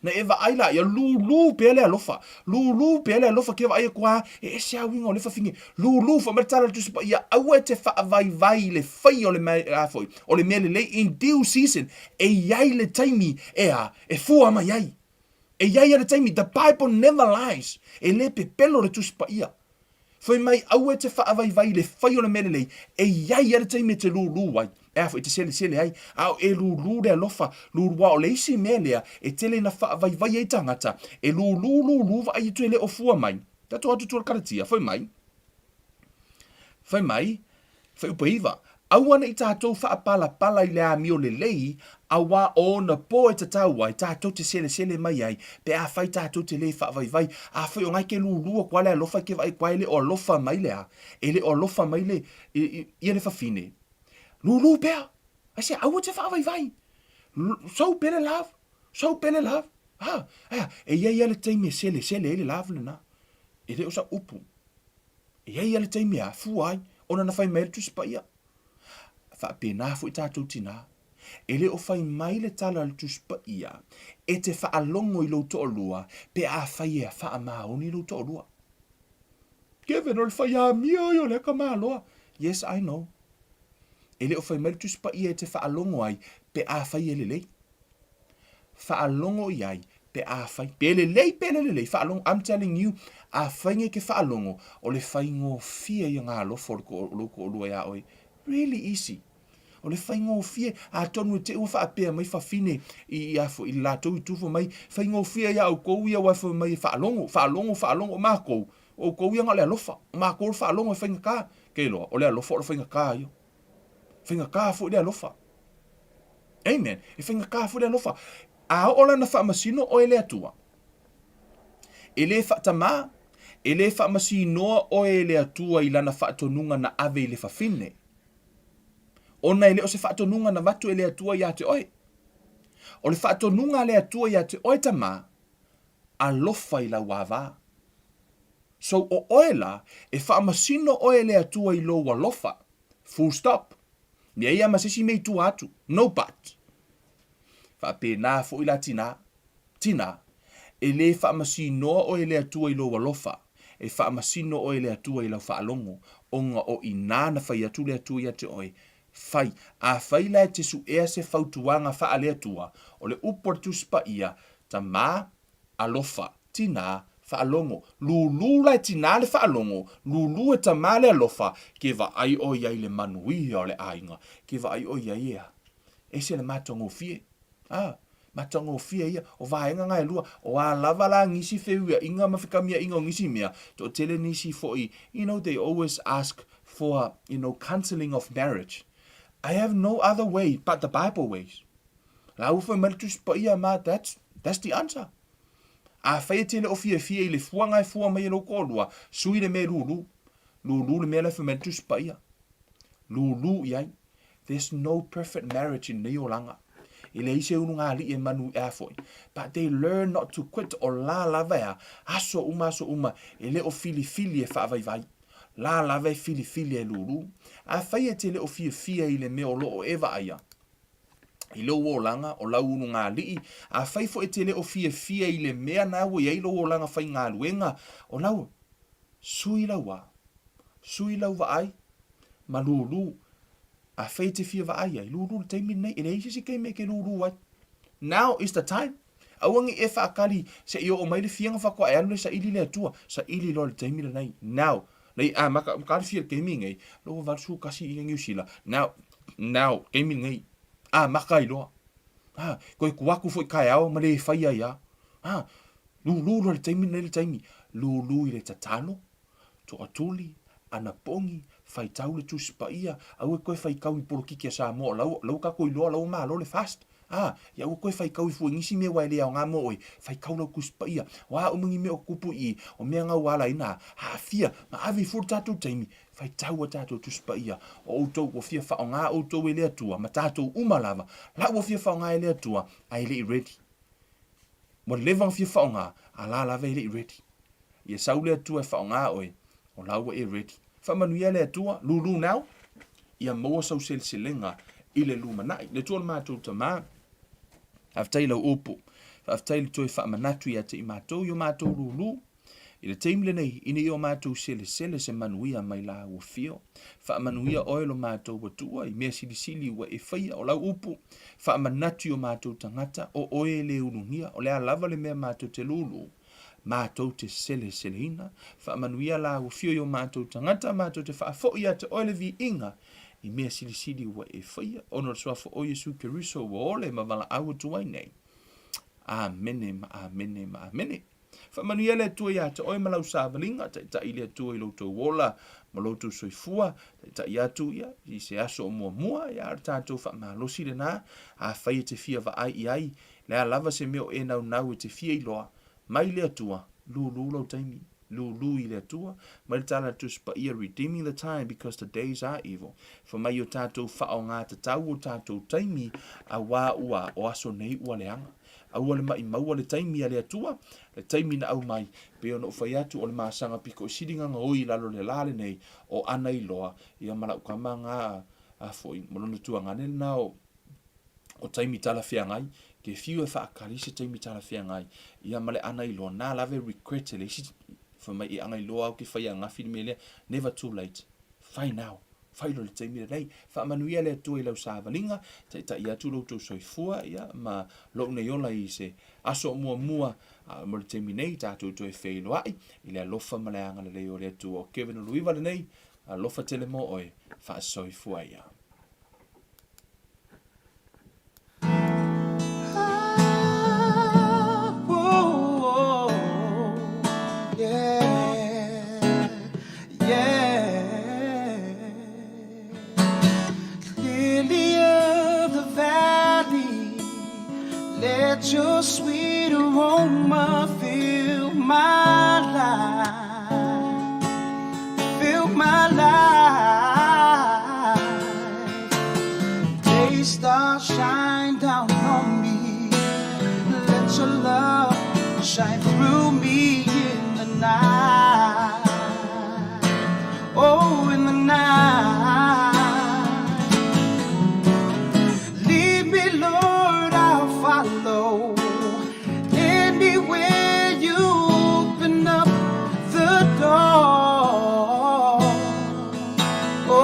Na e vaai la, ia lūlū pea le alofa. Lūlū pea le alofa ke vaai aku a, e ese a uiga o le fafine. Lūlū, fai mai le tala a le Tusi Paia, aua e te faavaivai i le faia o le mea, a foi, o le mea lelei in due season, e i ai le taimi e a, e fua mai ai. E i ai a le taimi, the Bible never lies. E le pepelo le Tusi Paia. Fai mai, aua e te faavaivai i le fai o le mea lelei, e i ai lava le taimi e te lūlū ai, e a foi, e te selesele ai, a o e lūlū le alofa, lūlū a o le isi mea lea e tele ina faavaivai ai tagata, e lūlū lūlū vaai atu e le o fua mai. Tatou atu tua le Kalatia, fai mai, fai mai, Fuaiupu 9, Aua ne i tatou faapalapala i le amio lelei, auā o ona pō e tatau ai tatou te selesele mai ai, pe afai tatou te lē faavaivai. Afai o na e ke lūlū aku a le alofa e ke vaai aku a e le o alofa mai le a, e le o alofa mai le, ia le fafine. Lūlū pea! Aisea, aua te faavaivai! Sou pea le love, sou pea le love. Ha, aea, e i ai a le taimi e selesele ai le love lena. E le o sau upu. E i ai lava le taimi e afua ai ona na fai mai ai le Tusi Paia. Faapena foi tatou tinā. E le o fai mai le tala a le Tusi Paia e te faalogo i lou toalua pe afai e faamaoni lou toalua. Kevin, o le fai amio ia o lea tamaloa. Yes, I know. E le o fai mai le Tusi Paia e te faalogo ai pe afai e lelei. Faalogo i ai. Pe afai, pe lelei pe le lelei, faalogo, I'm telling you, afai e ke faalogo, o le faigofie ia ngā alofa o lou toalua iā oe. Really easy. O le faigofie, atonu e te ua faapea mai fafine i a foi i le latou i tufo mai, faigofie iā outou ia aua e fai mai e faalogo, faalogo, faalogo, o makou, o outou ia na o le alofa, o makou o le faalogo e faigata. Ke iloa, o le alofa o le faigata ia. Faigata foi le alofa. Amen. E faigata foi le alofa. A oo la na faamasino oe e le Atua, e le faatamā, e le faamasinoa oe e le Atua i lana faatonuga na ave i le fafine, ona e le o se faatonuga na avatu e le Atua iā te oe. O le faatonuga a le Atua iā te oe tamā, alofa i lau avā. So o oe la, e faamasino oe e le Atua i lou alofa. Full stop. Leai a ma se isi mea i tua atu. No but. Faapena foi la tinā. Tinā, e le faamasinoa oe e le Atua i lou alofa, e faamasino oe e le Atua i lau faalogo, ona o inā na fai atu le Atua ia te oe, fai. Afai la e te suea se fautuaga faale-Atua, o le upu a le Tusi Paia, Tamā, alofa, tinā, faalogo. Lūlū la e tinā le faalogo, lūlū e tamā le alofa, ke vaai oe i ai i le manuia o le aiga, ke vaai oe i ai e a? Ese le matagofie. A, matagofie ia. O vaega na e lua, o a lava la nisi feuiaiga ma fekamiaiga o nisi mea, toatele nisi foi, you know, they always ask for, you know, counseling of marriage. I have no other way but the Bible ways. La ua fai mai le Tusi Paia ma, that's, that's the answer. Afai e te le o fiafia i le fuaga e fua mai e lou toalua, sui le mea e lūlū. Lūlū le mea la e fai mai le Tusi Paia. Lūlū i ai. There's no perfect marriage i lenei olaga. E leai se ulugalii e manu ea foi. But they learn not to quit o la lava ea, aso uma aso uma, e le o filifili e faavaivai. La lava e filifili e lūlū. Afai e te le o fiafia i le mea o lo o e vaaia, i lou olaga, o lau ulugalii, afai foi e te le o fiafia i le mea na ua i ai lou olaga faigaluega, o lau, sui lau a, sui lau vaai, ma lūlū. Afai e te fia vaai ai, lūlū le taimi lenei, e leai se isi taimi e te lūlū ai. Now is the time. Aua ne i e faatali se i oo mai le fiaga faatoa e alu le saili le Atua. Saili loa le taimi lenei. Now. Lei a maka ka le fia le taimi lenei, lo ua 81 i Niu Sila. Now, now, taimi lenei. A maka ai loa. Ha, koe ku aku foi kaeao ma le fai ai a. Ha, lūlū loa le taimi lenei le taimi. Lūlū i le tatalo, Toatuli, anapogi, faitau le Tusi Paia, aua e toe faitau i polokiki a Samoa, o la ua tatou iloa o la ua malo le fast. A, ia aua toe faitau i fua i nisi mea aua e le aoga mo oe, faitau lau Tusi Paia. O a uma ni mea o tupu i i, o mea na ua alaina, aafia, ma ave i fua le tatou taimi, faitau a tatou Tusi Paia. O outou ua fia faaaoga outou e le Atua, ma tatou uma lava, la ua fia faaaoga e le Atua, ae le i ready. Ua leva ona fia faaaoga, a la lava e le i ready. Ia sau le Atua e faaaoga oe, o la ua e ready. Faamanuia le Atua, lulu now, ia maua sau seleselega i le lumanai. Le Atua o le matou Tama, faafetai i lau upu, faafetai i le toe faamanatu ia te i matou i o matou lulu, I le taimi lenei, ina ia o matou selesele se manuia mai la ua fio. Faamanuia oe lo matou Atua i mea silisili ua e faia, o lau upu, faamanatu i o matou tagata, o oe e le ulugia, o le a lava le mea matou te lulu, matou te seleseleina. Faamanuia la ua fio i o matou tagata, matou te faafoi ia te oe le viiga i mea silisili ua e faia, ona o le suafa o Iesu Keriso ua ole ma valaau atu ai nei. Amene ma amene ma amene. Faamanuia le Atua iā te oe ma lau savaliga, taitai le Atua i lo outou ola ma lo outou soifua, taitai atu ia i se aso o muamua, ia o le tatou faamalosi lena, afai e te fia vaai i ai, le a lava se mea o e naunau e te fia iloa, mai le Atua, lūlū lou taimi, lūlū i le Atua, mai le tala a le Tusi Paia, redeeming the time because the days are evil. Fai mai o tatou faaaoga tatau o tatou taimi, auā ua o aso nei ua leaga. Aua le maʻimau le taimi a le Atua, le taimi na aumai, pei ona ou fai atu, o le masaga piko i sili gagaoi i lalo o le la lenei, o ana iloa, ia ma lau tama ga a foi, ma lona tuagane lena o, o taimi talafeagai, ke fiu e faakali se taimi talafeagai, ia ma le ana iloa, na lava e regret e le isi, fai mai e ana iloa au ke fai angafi le mea lea, never too late, fai now. Failo i le taimi lenei. Faamanuia le Atua i lau savaliga, taitai atu lo outou soifua, ia, ma lou nei ola i se aso muamua mo le taimi nei, tatou toe feiloai i le alofa ma le agalelei o le Atua. O Kevin Uluiva lenei, alofa tele mo oe, faasoifua ia. Lily of the valley, let your sweet aroma fill my life, fill my life. Day stars shine down on me, let your love shine through me in the night. Oh, in the night. Lead me, Lord, I'll follow. Anywhere you open up the door. Oh,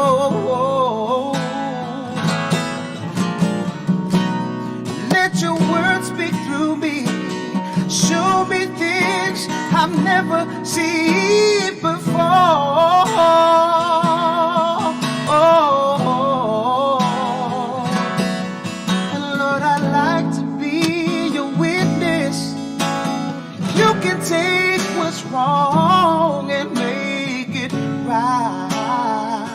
oh, oh. Let your words speak through me. Show me things I've never seen before. Oh, and Lord, I'd like to be your witness. You can take what's wrong and make it right.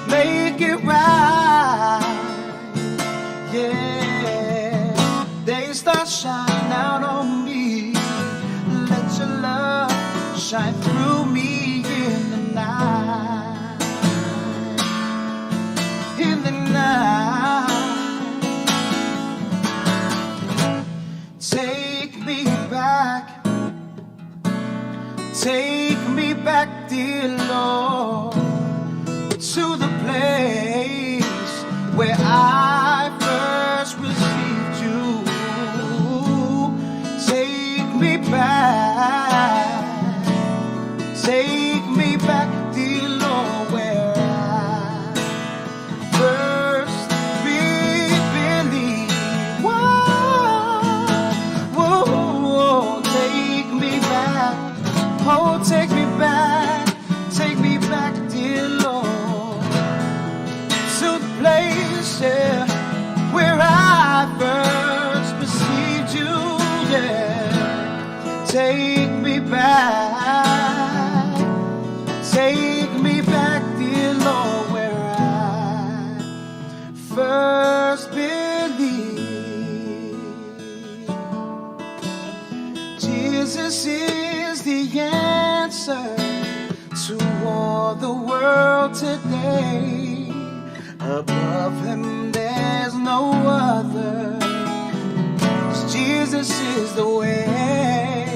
Make it right. Yeah. They start shine out on me. Let your love shine through me in the night. In the night. Take me back. Take me back, dear Lord, to the place where I first received you. Take me back. Take me back, dear Lord, where I first believed. Whoa, whoa, whoa, take me back. Oh, take me back. Take me back, dear Lord, to the place, yeah, where I first received you. Yeah, take me back. Take me back, dear Lord, where I first believed. Jesus is the answer to all the world today. Above him, there's no other. 'Cause Jesus is the way.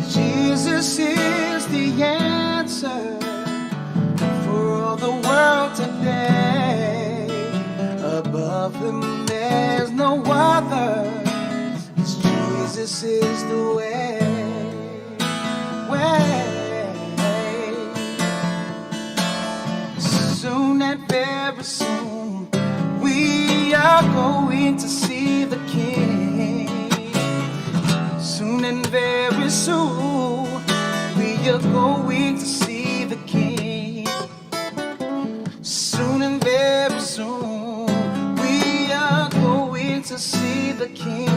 Jesus is the answer for all the world today. Above him, there's no other. 'Cause Jesus is the way. Way. Soon and very soon, we are going to see the King. Soon and very soon, we are going to see the King. Soon and very soon, we are going to see the King.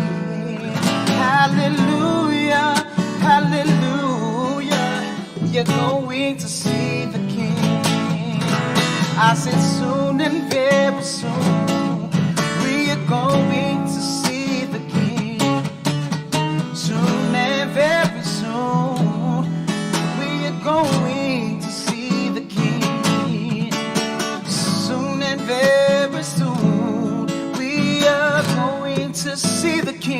Hallelujah, hallelujah. We are going to see the King. I said, soon and very soon, we are going to see the King. Soon and very soon, we are going to see the King. Soon and very soon, we are going to see the King.